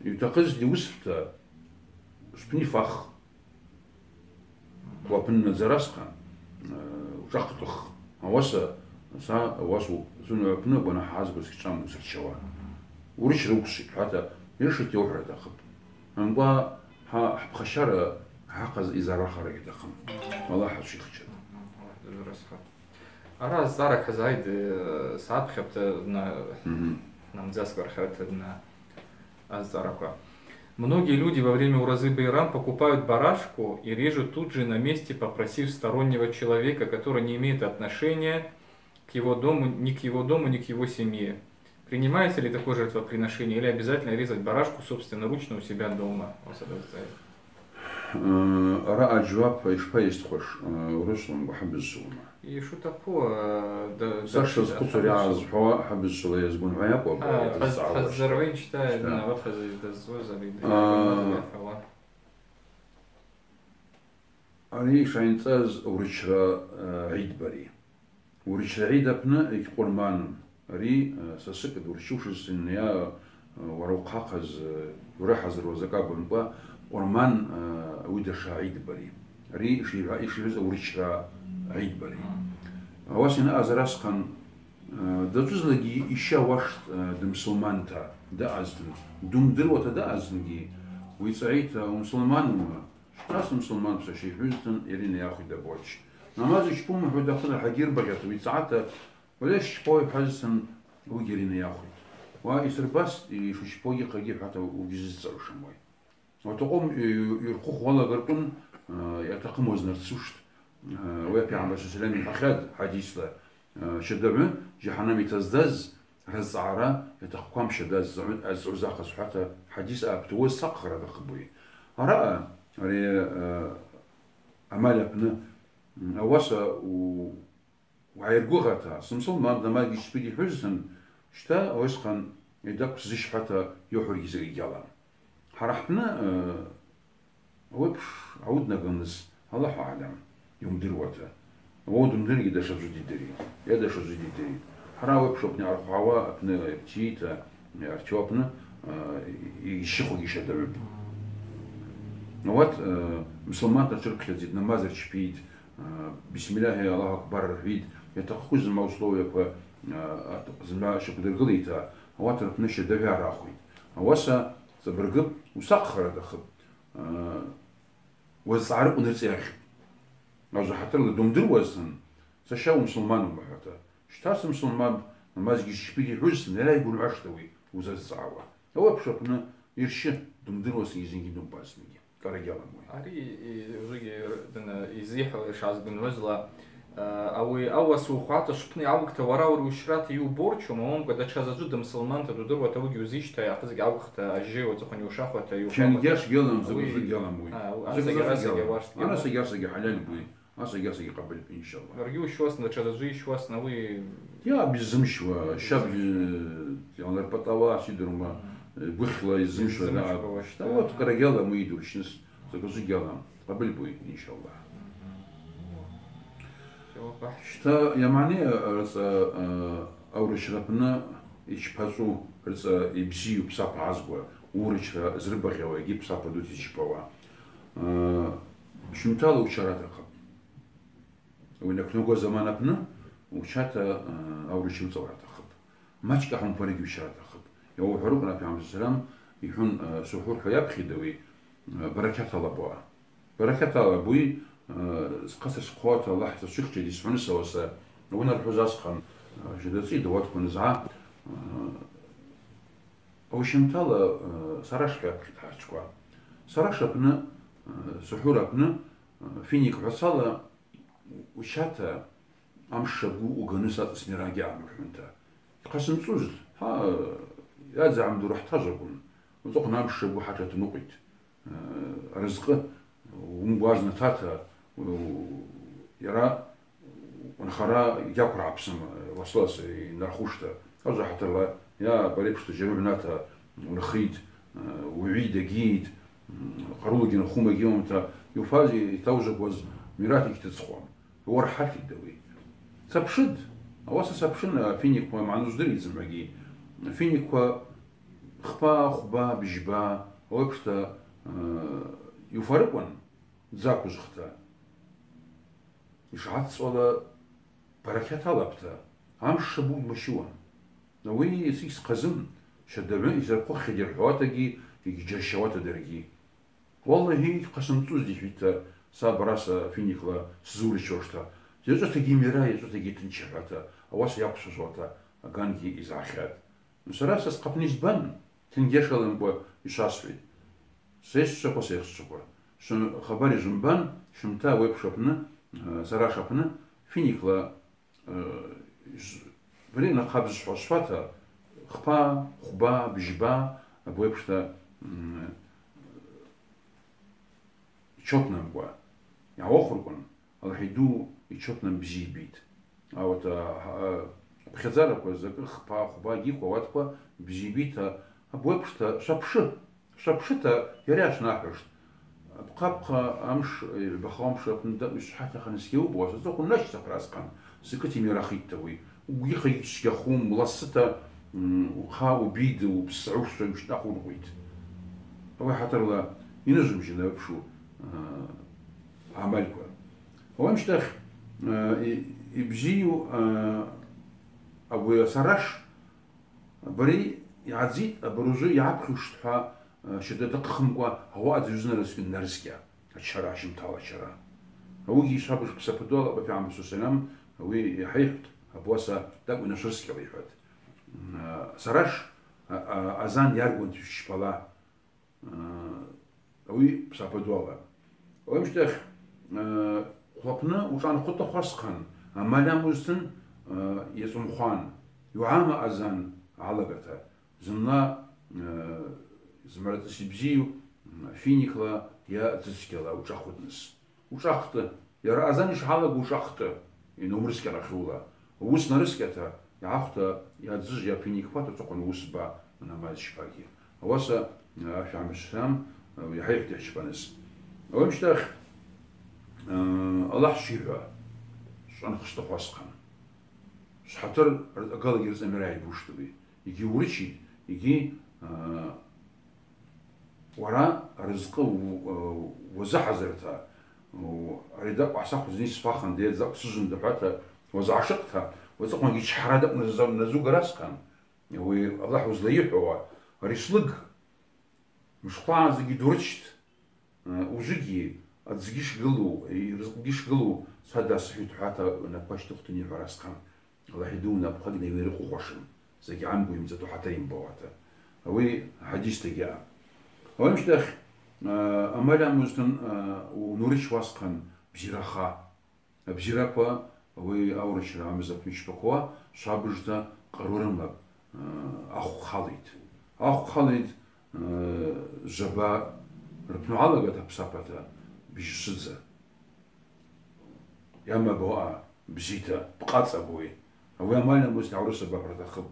Йутахъызтли уысхӏвта, швпны йфах. Хъвлапны надзар асхъан, э, ушӏахътӏых. Ауаса Са уасу зуну апны гванахӏ гӏазгуз кьчӏван усырчауа. Урычра уквшвитӏ, хӏвата, йыршитӏ йаухӏвра атахъыпӏ. Амкъва хӏа хӏпхащара хӏахъаз йзарахара йатахъым. Аллахӏ ачвихчатӏ. Аллахӏ дыжврасхатӏ. Ара азцӏара хъазайд, э, сапхьапӏта на-, Мгм. намдзаскӏ архарта дна. Азцӏараква. Многие люди во время Уразы Байрам покупают барашку и режут тут же на месте, попросив стороннего человека, который не имеет отношения к его дому, ни к его дому, ни к его семье. Принимается ли такое жертвоприношение или обязательно резать барашку собственноручно у себя дома? Э, араъа джьуап йшпайыстхуаш, э, урысла гвы хӏыбызшвалма? Йшутахъу, э, да, Саша да, зхъвыцуа да, йгӏазхӏвауа хӏыбызшвала йазгвынгӏвайакъвапӏ, А, йгӏазцӏгӏауаш. Хъаз-, хъаззарвин чта, Чта. Ават хъаза йдазцӏуаз ари, А. Йгӏазгвынгӏвайакъвапӏ. Ари йшайынцӏаз урычра, э, гӏид бари. Урычра гӏид апны йгькъвырманум. Ари, э, сасыкӏ дурчушызтын йа, э, уара ухъахъаз, э, урыхӏазыруа закӏ акӏвымкӏва, къвырман, э, ауи дашра гӏид бари. Ари йшигӏва-, йшигӏвыз урычра гӏид бари. Ауаса йанаъаз арасхъан, э, дачӏвызлакӏгьи йща уаштӏ, э, дымсылманта даъазтын, думдыруата даъазтынгьи, уицӏайыта, умсылманума? Щта, сымсылманпӏ, саша йхӏвузтын, йара йнайахвитӏ аборч. Намаз йшпумхӏвуа атахъыда, гьагьирбагъьата, уицӏагӏата, уальай, щчпауа йхӏвазтын, ауи йара йнайахвитӏ. Уа йсырбастӏ, йшучпаугьи хъагьи хӏвата угьзызцӏарушым уай. Уатакъым, ю-, юрхъухуала гыркъвын, а, йатахъым уазнарцуштӏ. А, уи апягӏмар саллаллаху алейхи ва саллям йхӏвахьатӏ хӏадисла, а, щадагӏвы жагьаннам йтаздаз разцӏагӏара йатахъквам щадаз азцӏгӏу-, азцӏгӏуз ахъаз хӏвата хӏадис апты уаз сахъхара атахъыпӏ уи. Араъа, ари, а, амаль апны, м, ауаса у-, угӏайыргвыгъата, сымсылман намаз гьичпиди йхӏвузтын, щта, ауасхъан йдакв сзыщ хӏвата йухӏваргьи закӏгьи гьалам. Хӏара хӏпны, э, ауи апш гьауднагылныс, Аллаху аълам, йумдыруата. Уа думдыргьи дашазуди дыри, йа дашазуди дыри. Хӏара ауи апш апны йгӏархвгӏауа апны йабтийта, йарту апны, э, йщыхугьи щадагӏвыпӏ. Ауат, э, мусульманта тшырпхьадзитӏ, намаз рчпитӏ, Э, бисмиллахи Аллаху Акбар рхӏвитӏ, йатахъхуз зымгӏва условияква, э, ат-, зымгӏва щаквдыргылита, ауат рпны щадагӏвы йарахвитӏ. Ауаса цӏабыргыпӏ, усахъхара атахъыпӏ, э, уазцӏгӏарыквын рыцӏа йагъьпӏ. Аза хӏатырла думдыруазтын, саша умсылманума хӏвата. Щта, сымсылманпӏ, намаз гьичпиди йхӏвузтын, йара йгвынгӏваштӏ ауи узазцӏгӏауа. Ауи апш апны йырщы, думдыруазтынгьи зынгьи думбазтынгьи. Кӏара гьаламуи. Ари, и, ужугьи, дана, йзихӏвала йшгӏазгвынгӏвызла, а, ауи ауаса ухвата швпны йгӏаугта, уара ауи ущрата йуборчума, уамкӏва датша заджвы дымсылманта дудыруата, ауигьи узищта, ахъазгьи гӏаугхта, ажьы уацӏыхъван йушахвата, йухауата. Кенгеш гьалам, закӏ Ауи, закӏ гьаламуи. а, у-, Закӏ аса закӏ гьараса гьалам. гьаваштӏ Араса гьалам. гьарасагьи хӏалалбуй. Асаги-асаги къабылпӏ, иншаллах. Уаргьи ущуасна, датша заджвы йщуасна, ауи. Я, биззымчуа, ща б-, я, ларпӏатӏала, сидрума, э, гвыхла йзымчуа, Йзымчуа да. Щта, вот, кӏара гьаламуи йдурщныс, закӏ закӏ гьалам. Къабылпӏ уи, иншаллах. Мгм. Щта, йамани, э, рыцӏа, э, аурычра апны йчпачӏву, рыцӏа йбзиу псапа азгва, урычра зрыбагъьауа йгьи псапа дута йчпауа. Э, щымтала учара атахъыпӏ. Ауи йанаквнагуа заман апны учата, а, аурычра уцӏаура атахъыпӏ. Мачӏкӏ ахӏвампарыгьи учара атахъыпӏ. Йауахвхарыквын, Пайгъамбар саллаллаху алейхи ва саллям йхӏвун, а, сухӏур хӏва йапхьитӏ ауи, а, баракат алапӏ ауи. Баракат алапӏ ауи, а, схъа сырчпауата Аллахӏ сачвихчатӏ йсхӏвуныса, ауаса, ауи йанархӏвуз асхъан, а, щадацӏи дауаткван згӏа, а, ауи щымтала, а, сараш хӏва йапхьитӏ хӏарчква. Сараш апны, а, сухӏур апны, а, финик гӏвасала, Учата, амш шабгу уганыс ацӏасмирагьи амурхӏунта. Йхъа сымцӏуз, гьа, йадза гӏамдура хӏтажв акӏвын. Уацӏыхъван амш шабгу хӏатша тунукъвитӏ. Э, рызкъы уымгвазна тата, у-, йара унхара йгьаквра гӏапсама, уасла са йнархушта. Аза хӏатырла, йа барепшта жьару гьната унхитӏ, э, угӏвитӏ, агьитӏ, м, къарулагьи нхума гьиумта, йуфаз йтаужвакваз мират йгьтыцӏхуам. Уархӏатлитӏ ауи. Сапшытӏ. Ауаса сапшын, а, финикква магӏны уздыритӏ зымгӏвагьи. Финикква хпа, хвба, бжьба, ауи апшта, а, йуфарыквын, дзаквыжвхта. Йшгӏацӏцӏуала баракат алапӏта, Амш шабу гьмащуан. Ауи йсыхьыз хъазын, щардагӏвы йзырхъвыххьитӏ йырхӏвауатагьи йгьджьарщауата даргьи. Уаллагьи, йгьхъасымцӏузтӏ, йхӏвитӏта, саб араса финикла сзурычуашта, йачӏватагьи мира, йачӏватагьи тынч, йхӏвата, ауаса йаквшвазуата агангьи йызгӏахьатӏ. Сара са схъапны йызбан, тенгьашаламкӏва йшвасхӏвитӏ. Са йсчваква, са йхсчваква. Швын хабар йжвымбан, щымта ауи апш апны, э, сара апш апны, финикла, э, з-, бри нахъа бызшвхӏва швата, хпа, хвба, бжьба, абуи апшта, м, йчетнамгва йгӏауахвырквын, Алахӏ йду йчетнам бзи йбитӏ. Ауат, а, а, апхьадзараква закӏы хпа, хвба гьиква, ауатква бзи йбитӏ, а, абуи апшта швапшы. Швапшыта, йара йшнахӏвуштӏ. Апхъапхъа амш, э, йгӏбахауа амш апны дакӏву йшвхӏат йахъан йсгьауыпӏуа, сацӏахъвын нащтахъра схъан, сакыт ймирахитӏта ауи. Угвгьи хъа йгьсгьахум, ласыта, м, ухъа убийда, упсгӏуш, йымщтӏахъвы ункъвитӏ. Ауи хӏатерла йнажвымжьын апшу, э, амальква. Ауи амщтахь, э, и-, йбзийу, э, абуи асараш, Абари йгӏадзитӏ, абаружвы йгӏапхьуштӏ хӏва, э, щарда дакъыхымкӏва, ауаъа дзы йузнарызгьи нарыскӏьа, ачара, ащымтала ачара. Ауигьи йшвабыж псапыдуала Пӏапӏа Муса салам ауи йхӏайхӏвтӏ, абуаса дакӏву йнашвырскӏьала йхӏватӏ. М, э, сараш, а, а, азан йаргван тшвчпала. Ауи псапыдуала. Ауи амщтахь, э, хъвлапны ушӏанхъвыта хвасхъан, амаль амуызтын, э, йацӏумхъван, йуагӏама азан гӏалагата, зынла, э, зымгӏвара цӏас йбзийу, м, финикла йа дзыцкьала ушӏахъвытныс. Ушӏахъвыта, йара азан йшгӏалагу ушӏахъвыта, йанумырскӏьара хьула. Уыс нарыскӏьата, йгӏахвта, йа дзыжв, йа финик хвата, уацаквын уыс ба, намаз щпагьи. Ауаса, э, Пӏапӏа Муса салам, э, йхӏайхӏвтӏ йхӏчпаныс. Ауи амщтахь, э, Аллахӏ шйихӏва, шӏанхъвыста хвасхъан. Швхӏатыр агалагьи рыцӏа мира йбуштӏ ауи. Йгьи урычитӏ, йгьи, э, Уара рызкъы у-, у-, уазыхӏазырта, у-, ари дакӏву гӏасахвызни сфахын, дед закъ сыжвында хӏвата, уазгӏашыкъта, уацӏыхъвангьи чхӏара дакӏвназ-, назугарасхъан, ауи Аллахӏ уызлайыхӏвауа, ари слыг, мышхъвагӏа зынгьи дурычт, э, ужвыгьи, адзгьи шгылу, и-, рызкъгьи шгылу, сада схӏвитӏ хӏвата, напӏква щтӏыхъвтын йхӏварасхъан. Алахӏ йдууын, апхъагьи найыркъвыхуашын, закӏгьи гьамгу йымцӏатӏу хӏата йымбауата. Ауи хӏадисдагьи аъа. Ауи амщтахь, а, амаль амуызтын, а, унурыч уасхъан бзираха. Абзираква, ауи аурычра амыз апны йчпаква, швабыжта къару рымапӏ, а, ахв хъалитӏ. Ахв хъалитӏ, а, жваба рпны гӏалагата псапата, быжь швыдза. Йамабуа, бзита, бкъацӏабуи. Ауи амаль амуызтын гӏаурысабапра атахъыпӏ.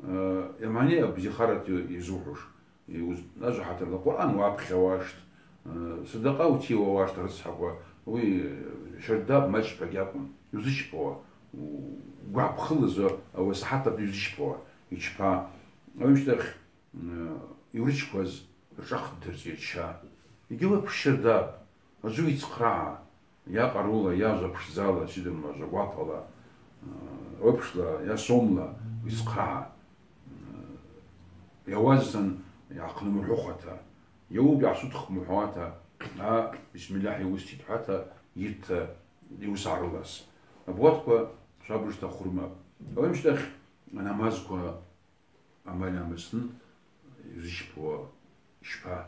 Э, йамани абзихарат йу-, йзухӏвуш. Йуз-, ажва хӏатырла Къуръан уапхьауаштӏ, э, садакъа утиуауаштӏ рыцхӏаква. Ауи, э, щардапӏ, мачӏпа гьакӏвым. Йузычпауа, у-, гвапхъылызу, ауи асахӏат апны йузычпауа, йчпа. Ауи амщтахь, М, йурычкваз ршӏахъ ддырцӏи йача. Йгьи уи апш щардапӏ, аджвы йцхърагӏа, йа къарула, йа жва пшдзала, сидумла, жва гвапала, м, уи апшла, йа сомла уицхърагӏа. М, йауазтын йгӏахънымхӏвыхуата, йауапӏ йгӏасудхъмухӏвуата, а, бисмиллахӏ йуыститӏ хӏвата, йытта, йуыс гӏарылас. Абуатква швабыжта хвырмапӏ. Ауи амщтахь анамазква Амаль амуызтын йузычпауа йчпа,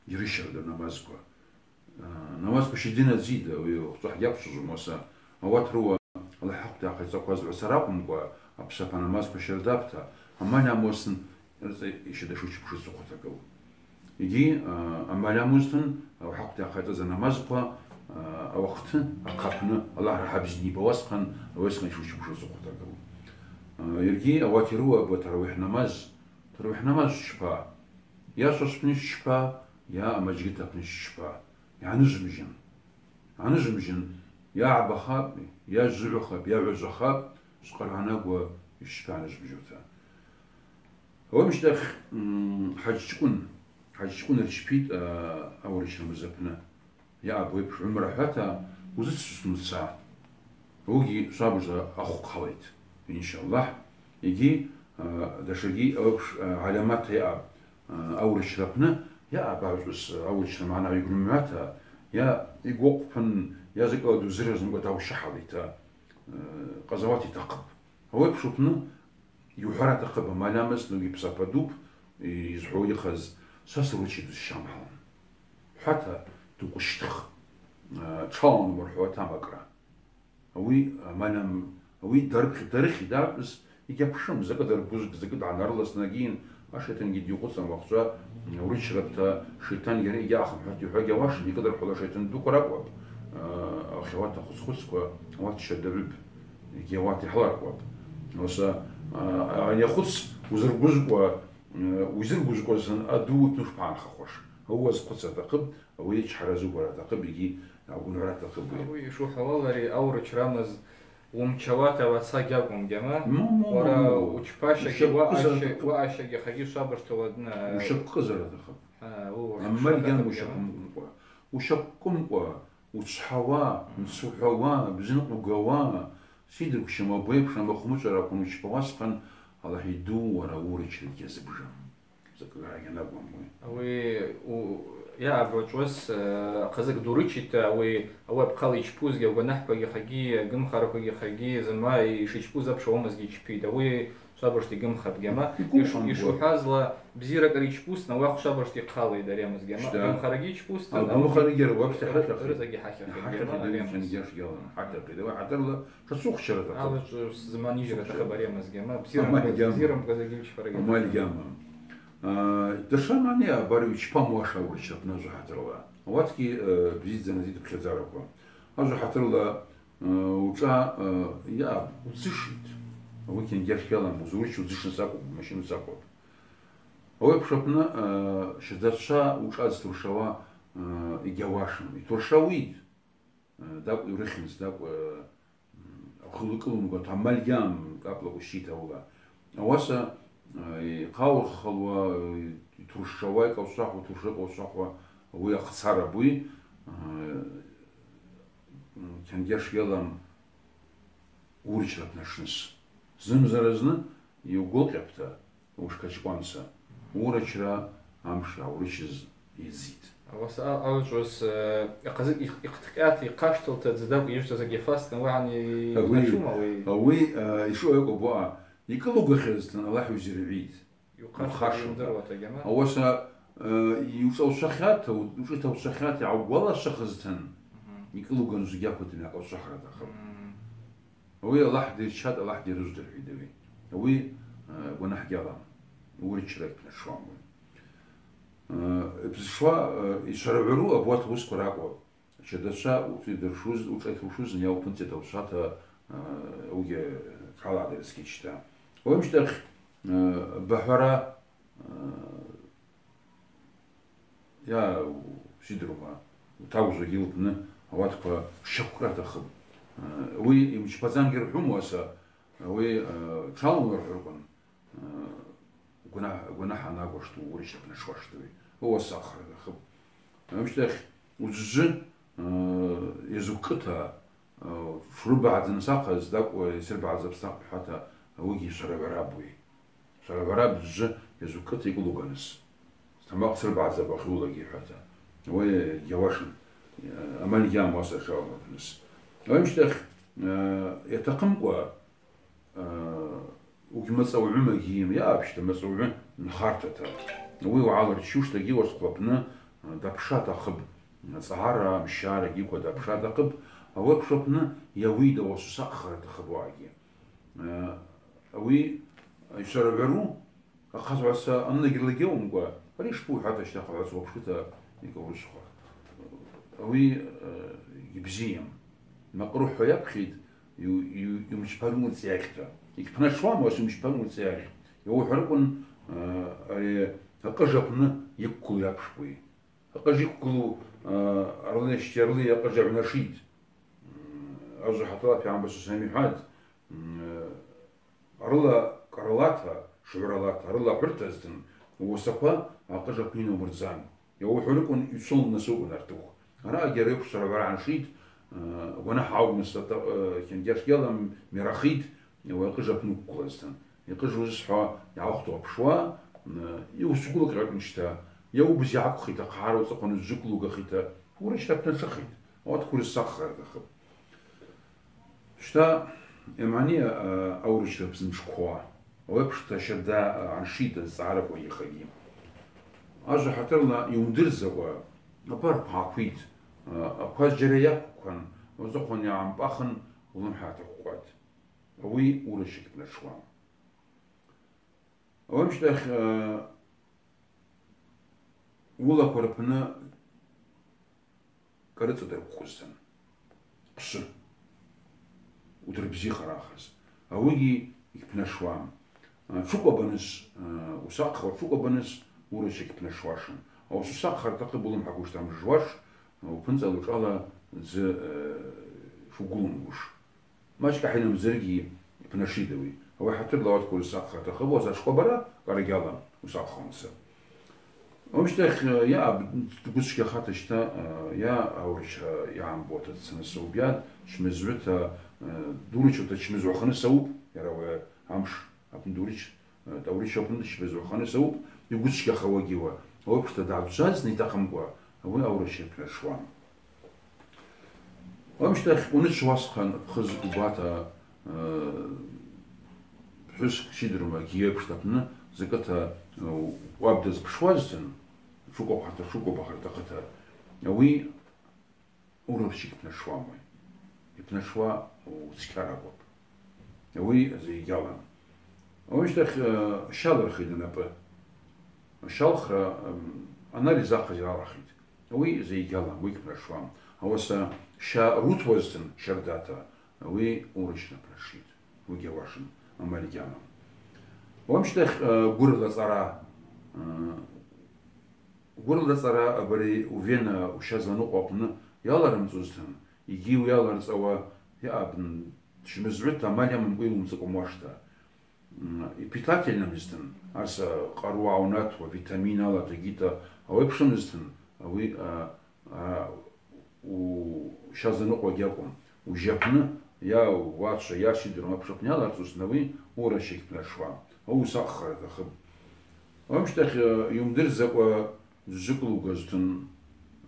йрыщарда намазква. А, намазква щадинадзида, ауи хъвцӏа гьаквчважвум, ауаса ауат рыуа Аллахӏ ахъвда йахъайцӏакваз гӏвасара акӏвымкӏва, апсапа намазква щардапӏта, амаль амуызтын рыцӏа йщадашучпушыз сухъватагыл. Йгьи, а, амаль амуызтын, Аллахӏ ахъвда йахъайцӏаз анамазква, а, ауахъты ахъапны Аллахӏ рахӏа бзидни йбауасхъан, ауи асхъан йшучпушыз сухъватагыл. А, йыргьи ауат йрыуа абуа таравихӏ намаз, Таравихӏ намаз щчпа, йа швачпны щчпа, йа амаджгьыт апны щчпа, йгьаныжвымжьын. Йгьаныжвымжьын, йа гӏбахапӏ, йа жвыгӏвахапӏ, йа гӏважвахапӏ, швкъаргӏанагуа йщчпа йгьаныжвымжьута. Ауи амщтахь, м, хӏаджчкӏвын, хӏаджчкӏвын рчпитӏ, а, аурычра мыз апны. Йа абуйпш гӏумра хӏвата, узыццуш мца. Ауыгьи швабыжта ахв хъалитӏ. Иншаллахӏ, йгьи, а, датшагьи ауи апш, а, гӏальаматта йаъапӏ, а, аурычра апны йаъапӏ агӏвычӏвгӏвыс аурычра магӏна йгвнымгӏвуата, йа йгвы акъвпын, йа закӏыла дузыразымкӏва даущыхӏалита, а, къазауата йтахъыпӏ. Ауи апш апны йухӏвара атахъыпӏ, амаль амаст, ауи псапа дупӏ, йызхӏвауа йыхъаз, са сурычи дузщамхӏалын. Хӏвата, дукъвыщтх, а, тшалан уымырхӏвауата амакӏра. Ауи, а, амаль ам-, ауи даргь-, даргьи дакӏвыз йгьапшым, закӏы даргвыз-, закӏы дгӏанарласны агьийын, ашайтангьи дйухъвыцуам уахъчӏва, м, урычрапӏта, шайтан йара йгьаъахым, хӏвата йхӏвуа гьауашым, йкӏыдырхӏвула шайтан дукваракӏвапӏ, а, ахьауат ахвыц-хвыцква, ауат щардагӏвыпӏ, йгьи ауат йхӏларкӏвапӏ. Ауаса, а, а, йахвыц узыргвызкӏва, а, узыргвызкӏваз зын аду упны шпагӏанхахуаш. Ауи уазхъвыцра атахъыпӏ, ауи йчхӏара зыгвара атахъыпӏ, йгьи Агвнагӏвра атахъыпӏ. Ауи йшухӏвауа, ари аурычра амаз уымчауата уацакь гьакӏвым, гьама? Ма, ма, ма, Уара ма, ма. Учпащагьи, Ущакъвызара уаъаща-, атахъыпӏ. Уаъащагьи хагьи швабыжта уадна. Ущакъвызара атахъыпӏ. А, у-, Амаль гьама ущакъвымкӏва. Ущакъвымкӏва, учхӏауа, мцухӏвауа, бзинкъву гауа, сидругщама, бвайпшама, хъвмачӏвара аквын учпауа асхъан, Аллахӏ йду, уара аурычра гьазыбжам. Закӏ гьарагьи анакӏвам ауи. Ауи у-, йа абачӏвыс, э, ахъазыкь дурычита, ауи, ауи апхъала йчпузгьи, агванахӏквагьи хагьи, агымхараквагьи хагьи, зымгӏва йшичпуз апш ауи амазгьи йчпитӏ. Ауи швабыжта йгымхапӏ, гьама. Йгвы Йш-, акӏвымкӏва. Йшухӏвазла, бзиракӏ йчпузтын, ауи ахъ швабыжта йхъалитӏ ари амаз, гьама. Щта. Агымхарагьи йчпузтын, Агымхарагьи ауи апшта хӏахьахъитӏ. Рызагьи хӏахьахъитӏ, Хӏахьахъитӏ, гьама, ари амаз. Ченгеш гьалам. Хӏатахъитӏ, ауи хӏатарла, Шацух чарата. Ала чӏ-, зымгӏва ныжьра атахъыпӏ ари амазгьи, ама бзирам, Амаль гьама. Бзирам квазагьи чпарагьи. Амаль гьама. А, дашамани абари учпамуаш аурычра апны азу хӏатырла. Ауатгьи, э, бзидздза назид пхьадзараква. Азу хӏатырла, э, учӏа, э, йа, удзышит. Ауи кенгеш гьалам, узурыч удзышын сакъвапӏ, машин сакъвапӏ. Ауи апш апны, э, щардачва учӏа дзтуршауа, э, йгьауашым. Йтуршауит. Э, дакӏв йурыхьымц, дакӏв, э, м, ахъвлы кӏылумкӏва, тамаль гьам, кӏапӏла къвыщита аула. Ауаса, э, йхъаурхалуа, э, йтуршшауа, йкъавшвахуа, турша кӏавшвахуа, ауи ахъцара буй, э, м, кенгеш гьалам урычра апны шныс. Зымзаразны йугвылкъьапӏта, ушкачкъванца, урычра амш йгӏаурычыз йдзитӏ. Ауаса а-, алчӏвыс, э, ахъазы йх-, йхъткъьата, йхъаштылта, дзы дакӏв йыжвта закӏ йафазтын, уагӏан Ауи, йначума ауи? Ауи, э, йшаъу акӏвпӏ, йкӏылугахьазтын Аллахӏ йузиргӏвитӏ. Йухъаштылта. Йухъаштылта. Йымдыруата, гьама? Ауаса, э, йучӏа уцахьата, учӏа уцахьата йгӏаугвалашвахызтын, Мгм. йкӏылуган зугьаквтӏ йакӏвшвахра атахъыпӏ. Мгм. Ауи Аллахӏ дйырчатӏ, Аллахӏ дйырыздыргӏвитӏ ауи. Ауи, э, гванахӏ гьалам. Урычра йпнашуам ауи. Э, йпнашуа, э, йшварагӏвару абуат уысква ракӏвапӏ. Щардачва уци дыршуз, учӏа йтуршуз, йа упынцӏа йталшвата, э, ауигьи тшгӏалагӏдырызгьи чта. Ауи амщтахь, э, багӏвара, э, Йа, сидрума, утагвжвагьи лпны ауатква щаквкӏра атахъыпӏ. Ауи йымчпадзангьи рхӏвумуаса, ауи, э, тшалумлырхӏвыркъван, э, гвна-, гвнахӏ анакӏвашту, урычра апны шуаштуи, ауаса ахъра атахъыпӏ. Амщтахь уыдзжвы, э, йазукӏкӏыта, Шврыбагӏдзаныс ахъаз, дакӏву йсырбагӏдзапӏ, стахъпӏ хӏвата, ауигьи шварагӏвара буй. Шварагӏвара бызжвы йазукӏкӏыта йкӏылуганыс. Стамакъ сырбагӏдзапӏ ахьулагьи хӏвата. Ауи гьауашым, амаль гьам ауаса шаъу апныс. Ауи амщтахь, э, йатахъымкӏва, Уыгьмацӏаугӏвы магьийым, йа апшта мацӏаугӏвы нхартата. Ауи угӏалырчуштагьи уаскъвапны, э, дапша атахъыпӏ, цӏагӏара, мщара гьиква дапша атахъыпӏ, ауи апш апны йауида уасуса ахъара атахъыпӏ ауагьи. Э, ауи йшварагӏвару, ахъазгӏваса аннагьрла гьаумкӏва, ари шпу хӏвата щта хъагӏваца уапшута йкӏаурышвхуа. Ауи, э, йбзийам. Макърухӏ хӏва йапхьитӏ, ю-, ю-, йумчпару уацӏайахьта. Йгьпнашуам, ас йумчпару уацӏайахь. Йаухӏварыквын, э, ари акъыж апны йыквгылу йапшпуй. Акъыж йыквгылу, э, арла йащтарли акъыж агӏвнашитӏ. М, азу хӏатала Пегъамбар саллаллаху алейхи ва саллям йхӏватӏ, м, э, Арыла кӏаралата, шгӏваралата, арыла гӏвыртазтын, уасаква акъыж апны йнумырдзан. Йаухӏварыквын йцун насукӏун артух. Араъагьи ари апш шварагӏвара аншитӏ, э, гванахӏ гьаумста, э, кенгеш гьалам, мирахитӏ, Ауи акъыж апны уыквгылазтын. Йакъыж уызсхӏва, йгӏауахвту уапшуа, м, йуысгвылакӏ акӏвын щта, йа уыбз йгӏаквхита, хъару цӏыхъван уджвыквлугахита, уыращра апны атшыхитӏ. Ауатква урысакъхара атахъыпӏ. Щта, йамани, а, аурычра бзымчква, ауи апшта щарда, а, аншита зцӏгӏараква йихагьи. Ажва хӏатырла йуымдырдзакӏва, апарква гӏаквит, а, аква зджьара йаквкван, уацӏыхъван йгӏампӏахын, улымхӏа атахвкъватӏ. Ауи урача гьпнашуам. Ауи амщтахь, а, улаква рпны кӏарыцӏа дыркъвузтын. Хъвсы. Удырбзихара ахъаз. Ауигьи йгьпнашуам. А, тшыкӏвабаныс, а, усакъхуа тшыкӏвабаныс, урача гьпнашуашын. Ауаса усакъхара атахъыпӏ, улымхӏа гвыштамжжуаш, а, упынцӏа лучӏвала дзы, а, шугвылумгуш. Мачӏкӏ ахӏа йнамдзаргьи йпнашитӏ ауи. Ауи хӏатырла ауатква урысакъхара атахъыпӏ, ауаса атшкъвабара кӏарагьала усакъхуамца. Амщтахь, э, йа аб-, дгвыччахата щта, э, йа аурыча йгӏамбуата дцаныс ауыпӏ, йа чмазгӏвыта, э, дурычута чмазгӏвахыныс ауыпӏ, йара ауи амш апны дурыч, э, аурыча апны чмазгӏвахыныс ауыпӏ, йгвыччахауагьи ауа. Ауи апшта дгӏагвжвазтын йтахъымкӏва, ауи аурыча йпнашуан. Амщтахь уныч уасхъан пхыз убата, э, пхӏвыскӏ сидрума гьи апшта апны закӏыта, э, уаб дазпшуазтын, тшыкӏвабахарта, тшыкӏвабахара атахъыта, ауи урача гьпнашуам ауи. Йпнашуа уцкьара акӏвпӏ. Ауи зайгьалан. Амщтахь, э, ща лырхитӏ анапӏы. Щалхра, м, анализ ахъаз йалахитӏ. Ауи зайгьалан, ауи гьпнашуам. Ауаса ща рутуазтын щардата, ауи урача йпнашитӏ. Ауи гьауашын, амаль гьамам. Амщтахь, э, гвырла цӏара, э, гвырла цӏара абари увена, ущаз ланыкъву апны йаларымцӏузтын, йгьи уи йаларцӏауа йаъапӏ, чмазгӏвыта амаль амамкӏва йылумцӏыкӏ уамуашта. М, питательномызтын, арса къару гӏаунатуа, витамин алата гьита, ауи апшымызтын, ауи, а, а, у-, щаз ланыкъву гьакӏвым. Ужьапны, йа уачва, йа сидрума апшта апны йаларцӏузтын, ауи урача гьпнашуам. Ауи усакъхара атахъыпӏ. Амщтахь, э, йуымдырдзакӏва дзыквлугазтын,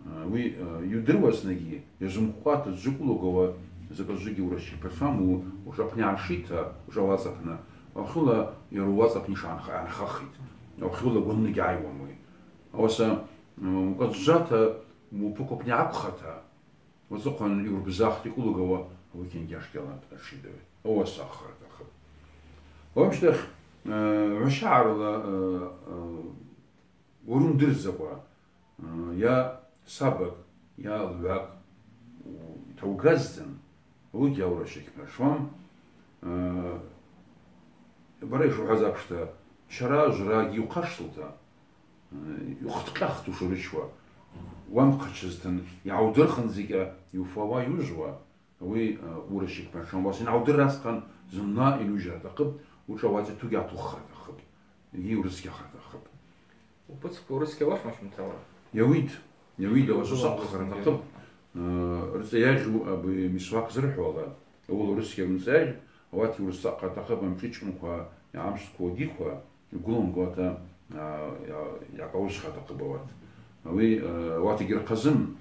э, уи, э, йудыруазтынгьи, йазымкъвата дзыквлугауа закӏы-закӏгьи урача гьпнашуам, у-, ужвапны йгӏаншита, ужвауацӏапны, аухъула йара ууацӏапны йшгӏанх-, йгӏанхахитӏ. Аухъула гванны гьайуам ауи. Ауаса, м, укъаджвжвата, упыкв апны йгӏаквхата, уацӏыхъван йуырбзахта йкӏвлугауа, ауи кенгьашгьалан йпнашитӏ ауи. Ауаса ахъхара атахъыпӏ. Амщтахь, э, гӏваща гӏарла, э, э, уара уымдырдзакӏва, э, йа сабакӏ, йа лгӏвакӏ у-, йтаугазтын, ауигьи аурача гьпнашуам, э, бара йшухӏваз апшта, чара, жвра гьи ухъаштылта, э, йухъткъьахтӏ ушурычуа, уамхъачызтын, йгӏаудырхындзыкӏьа йуфауа, йужвуа, ауи, э, урача гьпнашуам. Ауаса йангӏаудырра асхъан зымгӏва йнужьра атахъыпӏ, учӏа уацӏитугьи атуххара атахъыпӏ, йгьи йурыцкьахара атахъыпӏ. Упыцква урысская уашмачмутала? Йауитӏ, йауитӏ, ауаса усакъхара атахъыпӏ. Э, рыцӏа йагъьу абари мисвак зырхӏвауала, ауи урысская рыцӏа йагъьпӏ, ауатгьи урысакъхара атахъыпӏ, амшӏычкъвынква, йгӏамшвква уагиква, йгвыламкӏуата, а, йа-, йгӏакъаузхара атахъыпӏ ауат. Ауи, э, ауат йгьырхъазым,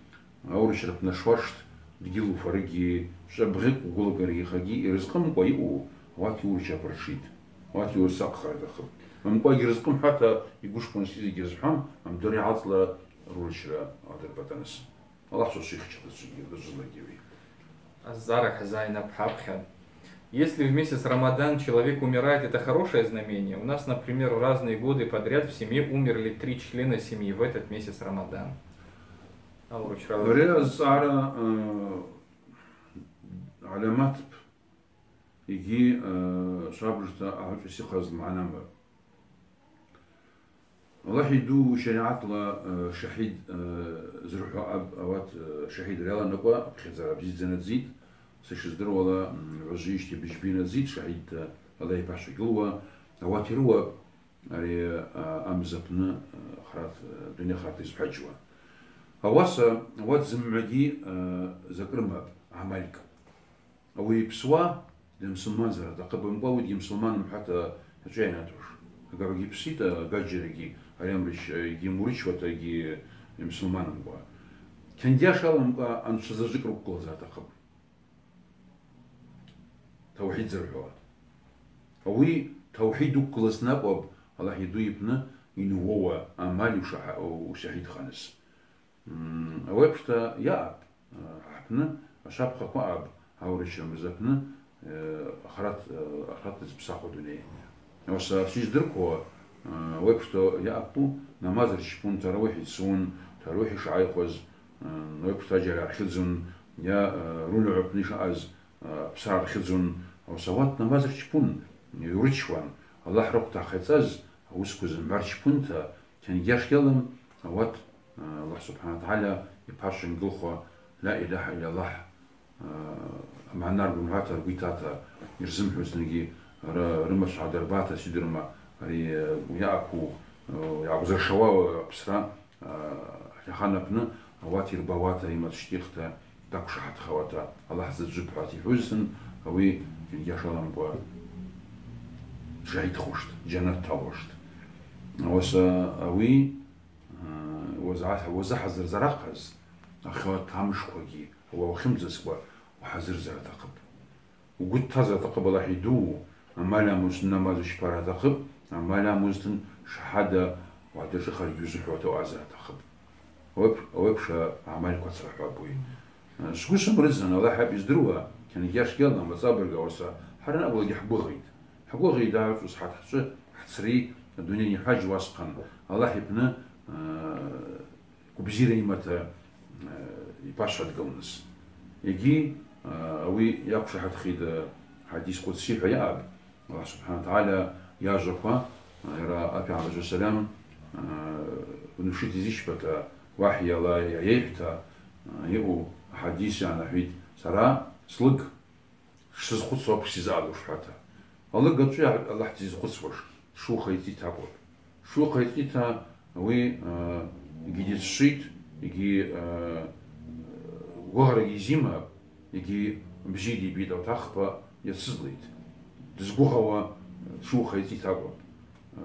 аурыча рпнашуаштӏ, дгьыл уфарыгьи, швабгъыкӏ угвылакӏарыгьи хагьи, йрызкъымкӏва йаъу, ауатгьи урача апыршитӏ. Ауатгьи урысакъхара атахъыпӏ. Амкъвагьи рызкъым хӏвата йгвышпунсгьи зыгьрызхӏвам, амдыр йгӏалцӏла рурачра адырбатаныс. Аллахӏ сосихча дызлагьи. Аззара Хӏазайна апхьапхьан. Если в месяц Рамадан человек умирает, это хорошее знамение. У нас, например, в разные годы подряд в семье умерли три члена семьи в этот месяц Рамадан. Ауру чрала. Ари азцӏара, э, гӏаламатпӏ. Йгьи, э, швабыжта агьучӏвгьи сихъаз магӏнамапӏ. Аллахӏ йду, шаригӏатла, э, шахид, э, зырхӏва аб-, ауат, э, шахидра йаланакӏуа, апхьадзара бзидздза йнадзитӏ, са йшыздыруала, м, гӏважвижьтгьи быжьба йнадзитӏ шахидта, Аллахӏ йпа шагьылуа, ауат йрыуапӏ ари, э, амз апны, э, храт, э, дуней ахрат йызхӏваджьуа. Ауаса, ауат зымгӏвагьи, э, закӏ рымапӏ, гӏамалькӏ. Ауи йпсуа, Йгьсымсылманзара атахъыпӏ, амкъва ауи дгьимсылманмхӏвата ачӏвайнатуш. Агарагьи псита, агаджьарагьи, ари амрыч-, йгьимурычуата, йгьи йымсылманмкъва. Кьангьаш аламкъва анчӏвазаджвыкӏ рыквгылазара атахъыпӏ. Таухид зырхӏвауа. Ауи таухид уквгылазтын акӏвапӏ, Аллахӏ йду йпны йнугъвауа амаль ушахӏа-, ушахӏидханыс. М, ауи апшта йаъапӏ, а, хӏпны ашвабхъаква аъапӏ, аурыча мырза апны, э, ахырат, э, ахырат зпсахъу дуней. Ауаса сиздыркву, э, ауи апшта йаъапӏ, намаз рчпун, таравихӏ йцун, таравихӏ йшгӏайхуаз, э, ауи апшта аджьара йгӏархьыдзун, йа, э, рунагӏва апны йшаъаз, э, псар рхьыдзун, ауаса ауат намаз рчпун, йурычуан, Аллахӏ рахв тахъайцӏаз ауысква зымгӏва рчпунта, кьангьаш гьалам, ауат, э, Аллахӏ субхӏанахӏу ва тагӏала йпа швангылхуа, ла илахӏа иллаллахӏ, э, амагӏна ргвынгӏвата, ргвы йтата, йырзымхӏвуазтынгьи, ры-, рымачв гӏадарбата, сидрума, ари, э, йаъапӏ, э, йгӏакӏвзыршауа апсра, э, Аллахӏ апны, ауат йырбауата, йымачв щтихта, даквшахӏатхауата, Аллахӏ дзаджвыпӏ хӏва йхӏвузтын, ауи кьангьаш аламкӏва дшайдхуштӏ, джьанат дталуштӏ. Ауаса ауи, э, уазгӏа-, уазыхӏазырзарахъаз, ахырат амшквагьи, ауи уахьымдзаскӏва ухӏазырзара атахъыпӏ. Угвы дтазара атахъыпӏ Аллахӏ йду, амаль амузтын намаз ущпара атахъыпӏ, амаль амузтын шахӏада угӏадыршӏыхра гьузыхӏвауата уаъазара атахъыпӏ. Ауи ап-, ауи апша амальква црахӏвапӏ ауи. Сгвы сымрыдзан, Аллахӏ акӏвпӏ йыздыруа, кьангьаш гьалам, ацӏабырг, ауаса хӏара накӏвлагьи хӏгвыгъитӏ. Хӏгвыгъитӏ, дагӏвычӏвгӏуз хӏат хӏчӏвы хӏцри, адуней анихӏваджьуа асхъан, Аллахӏ йпны, э, гвыбзира йымата, э, йпа швадгылныс. Йгьи, э, ауи йаквшахӏатхитӏ, э, хӏадис къудси хӏва йаъапӏ, Аллахӏ субхӏанахӏу ва тагӏала йажваква, э, йара Апи гӏалайхӏи ссалам, э, унушитизищпата, вахӏйала йайхӏвта, э, йаъу хӏадис йанахӏвитӏ, сара слыг сшызхъвыцуа апш сизаъалуш хӏвата. Алыг ачӏвыйа Аллахӏ дызизхъвыцуаш? Шух айцӏита акӏвпӏ. Шух айцӏита ауи, э, йгьи дицшвитӏ, йгьи, э, гвыгърагьи йзимапӏ, йгьи бзи дибитӏ, атахпа йацызлитӏ. Дызгвыгъауа шух айцӏита акӏвпӏ.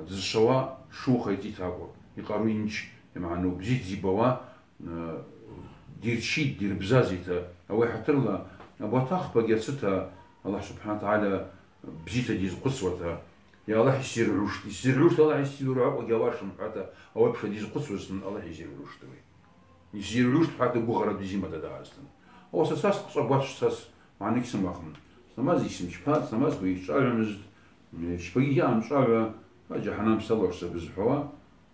Дызшвауа шух айцӏита акӏвпӏ. Йкъару йымч, ймагӏну бзи дызибауа, э, дирчитӏ, дирбзазитӏ. Ауи хӏатырла, абатахпагьи ацӏита Аллахӏ субхӏанахӏу ва тагӏала бзита дйызхъвыцуата, йа Аллахӏ йсзиргӏуштӏ, йсзиргӏуштӏ, Аллахӏ йсзиргӏву акӏвгьи ауашым хӏвата, ауи апша дйызхъвыцуазтын Аллахӏ йзиргӏвуштӏ ауи. Йсзиргӏвуштӏ хӏвата гвыгъара дизимата дагӏазтын. Ауаса сас хъчӏвагвачӏвт, сас магӏны гьсымахым. Самаз йсымчпатӏ, самаз гвы йсчӏвагӏвамызтӏ, э, чпагьи йаъам чӏвагӏва, ва джьахӏанам салуш са бызхӏвауа,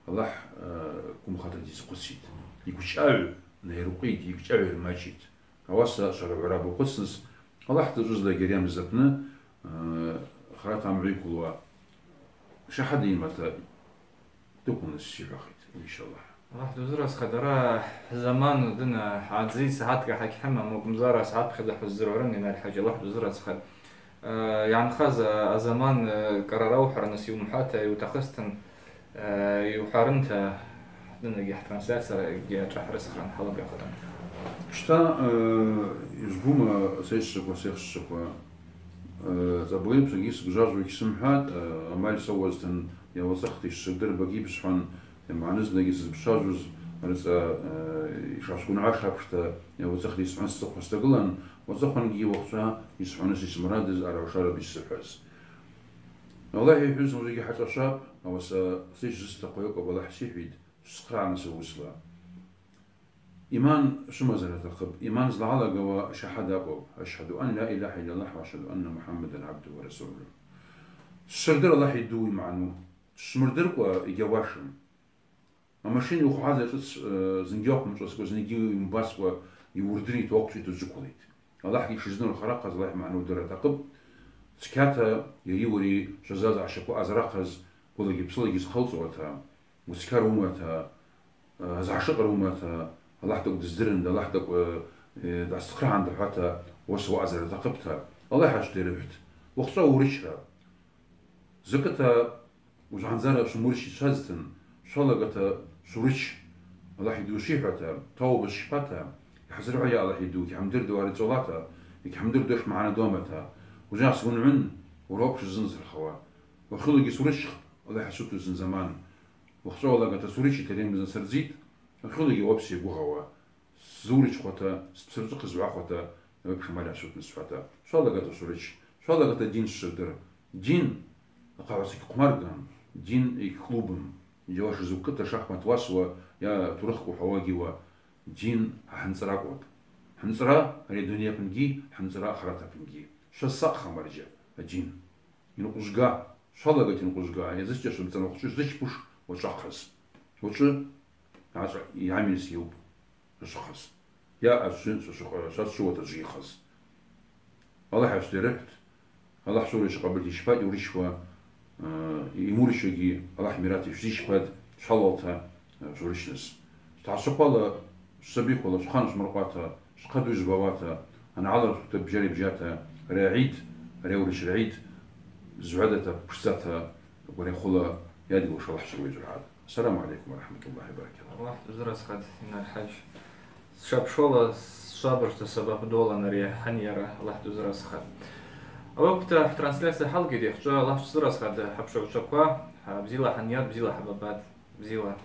Аллахӏ, э, гвымхъата дйызхъвыцитӏ. Йгвчӏагӏв найыркъвитӏ, йгвчӏагӏв йырмачитӏ. Ауаса шварагӏвара бухъвыцныс, Аллахӏ дзачӏвызлакӏгьи ари амз апны, э, храт амгӏвайквулуа шахӏада йымата дыквылныс йсихӏвахитӏ, иншаллахӏ. Аллахӏ дузыразхъа, дара заман дына гӏадзитӏ, сагӏаткӏ гьакьхӏама, мукъумзара сагӏат пхьадахъ уздзыргӏврын, Инар-Хӏаджи, Аллахӏ дузыразхъа. Э, йгӏанхаз, э, азаман, э, кӏарара ухӏварныс йуымхӏвата, йутахъызтын, э, йухӏварынта, дынагьи хӏтрансляциягьи ашӏа хӏрысхран, хӏалабгахъвдан. Щта, э, йызгума, сесщаква, сехщчваква, э, цӏабгъипсагьи сгвжважвуа йгьсымхӏватӏ, э, амаль сауазтын йауацӏыхта йшсырдырбагьи бсхӏван, Йамгӏаны знагьи сызбчважвуз рыцӏа, э, йшгӏасгвынгӏаш апшта, йа уацӏыхъа йсхӏван сцӏыхъва сдагылан, уацӏыхъвангьи уахъчӏва йсхӏваныс йсымрадыз, араушараба йсзыхӏваз. Аллахӏ йхӏвуз ужвыгьи хӏашӏашвапӏ, ауаса сыщ зыстахъу йакӏвпӏ, Аллахӏ сихӏвитӏ, швсхърагӏаныс ауысла. Иман швымазара атахъыпӏ, иман злагӏалагауа шахӏада акӏвпӏ, ашгьаду ан ла илахӏа иллаллахӏ ва ашгьаду анна Мухӏаммадан гӏабдухӏу ва расулухӏу. Сшвырдыр Аллахӏ йду ймагӏну. Дшвмырдыркӏва йгьауашым. Амашина йухвгӏаз ашӏыц, э, зынгьи уаквымчӏваскӏва, зынгьи йумбаскӏва йуырдыритӏ, уаквчӏвитӏ, уджвыквлитӏ. Аллахӏгьи йшизнур хъарахъаз Аллахӏ ймагӏну йдырра атахъыпӏ. Цкьата йари уари швазаз гӏащаква азрахъаз, гвылагьи псылагьи зхъалцӏуата, уцкьара уымата, э, згӏашыкъра уымата, Аллахӏ тӏакӏв дыздырында, Аллахӏ тӏакӏв, э, дгӏасцхърагӏанда хӏвата, уаса уаъазара атахъыпӏта, Аллахӏ ачвдайрыгӏвт. Уахъчӏва урычра. Закӏыта уыжвгьандзара швымурыч йшвазтын, швалагата швурыч, Аллахӏ йду швихӏвата, тауба швчпата, йхӏзыргӏва, йа Аллахӏ йду, йгьхӏымдырдуа ари цӏолата, йгьхӏымдырдуа швмагӏна дуамата, Ужвах сгвынгӏвын, уара уапш ззынзырхауа. Уахьылагьи сурычхпӏ, Аллахӏ йсутызын заман. Уахьчӏва уалагата сурычи тарим знасырдзитӏ, уахьылагьи уапш йагвыгъауа. Сзурычхуата, спсырчӏвы хъызгӏвахуата, уапш амаль йсутын схӏвата. Швалагата сурыч, швалагата дин швсырдыр. Дин ахъагӏваца йгьхъвмарган, дин йгькълубым. Йауаш зукӏыта шахмат уасуа, йа турых къухӏауа гьиуа. Дин хӏынцӏракӏвапӏ. Хӏынцӏра ари адуней апынгьи, хӏынцӏра ахырат апынгьи. Швасакъха марджьа, адин. Йынкъвызга, швалагата йынкъвызга, йазычча швымцӏан уахъчӏвы швзычпуш уачӏвахъаз. Уачӏвы йгӏамильс йаупӏ швачӏвахъаз. Йа ачвы швачӏвахъа-, швачӏвыуата швжийхаз. Аллахӏ йшдирыхӏвт, Аллахӏ сурыч къабылта йшпа йурычуа, э, ймурычуагьи Аллахӏ мират йшвзичпад швалалта, э, швурычныс. Швтгӏасрахвала, швсабихъвала, швхъан швмыркъвата, швхъа ду йжвбауата, ангӏалра швквта бжьара йбжьата, ари агӏид, ари аурыч ргӏид, згӏвадата, пшдзата, гварахвыла йадгылуш Аллахӏ швыруайчӏвагӏгӏатӏ. Ассаламу алейкум ва рахматуллахи ва баракатух. Аллахӏ дузыразхъат, Инар-Хӏаджь. Сшапшуала, сшвабыжта сабап дуалан ари хӏанйара, Аллахӏ дузыразхъат. Ауи акӏвта хӏтрансляция хӏалгитӏ, йахьчӏва Аллахӏ дшзыразхъат хӏапшыгӏвчваква, хӏа-, бзила хӏанйат, бзила хӏабабат, бзила.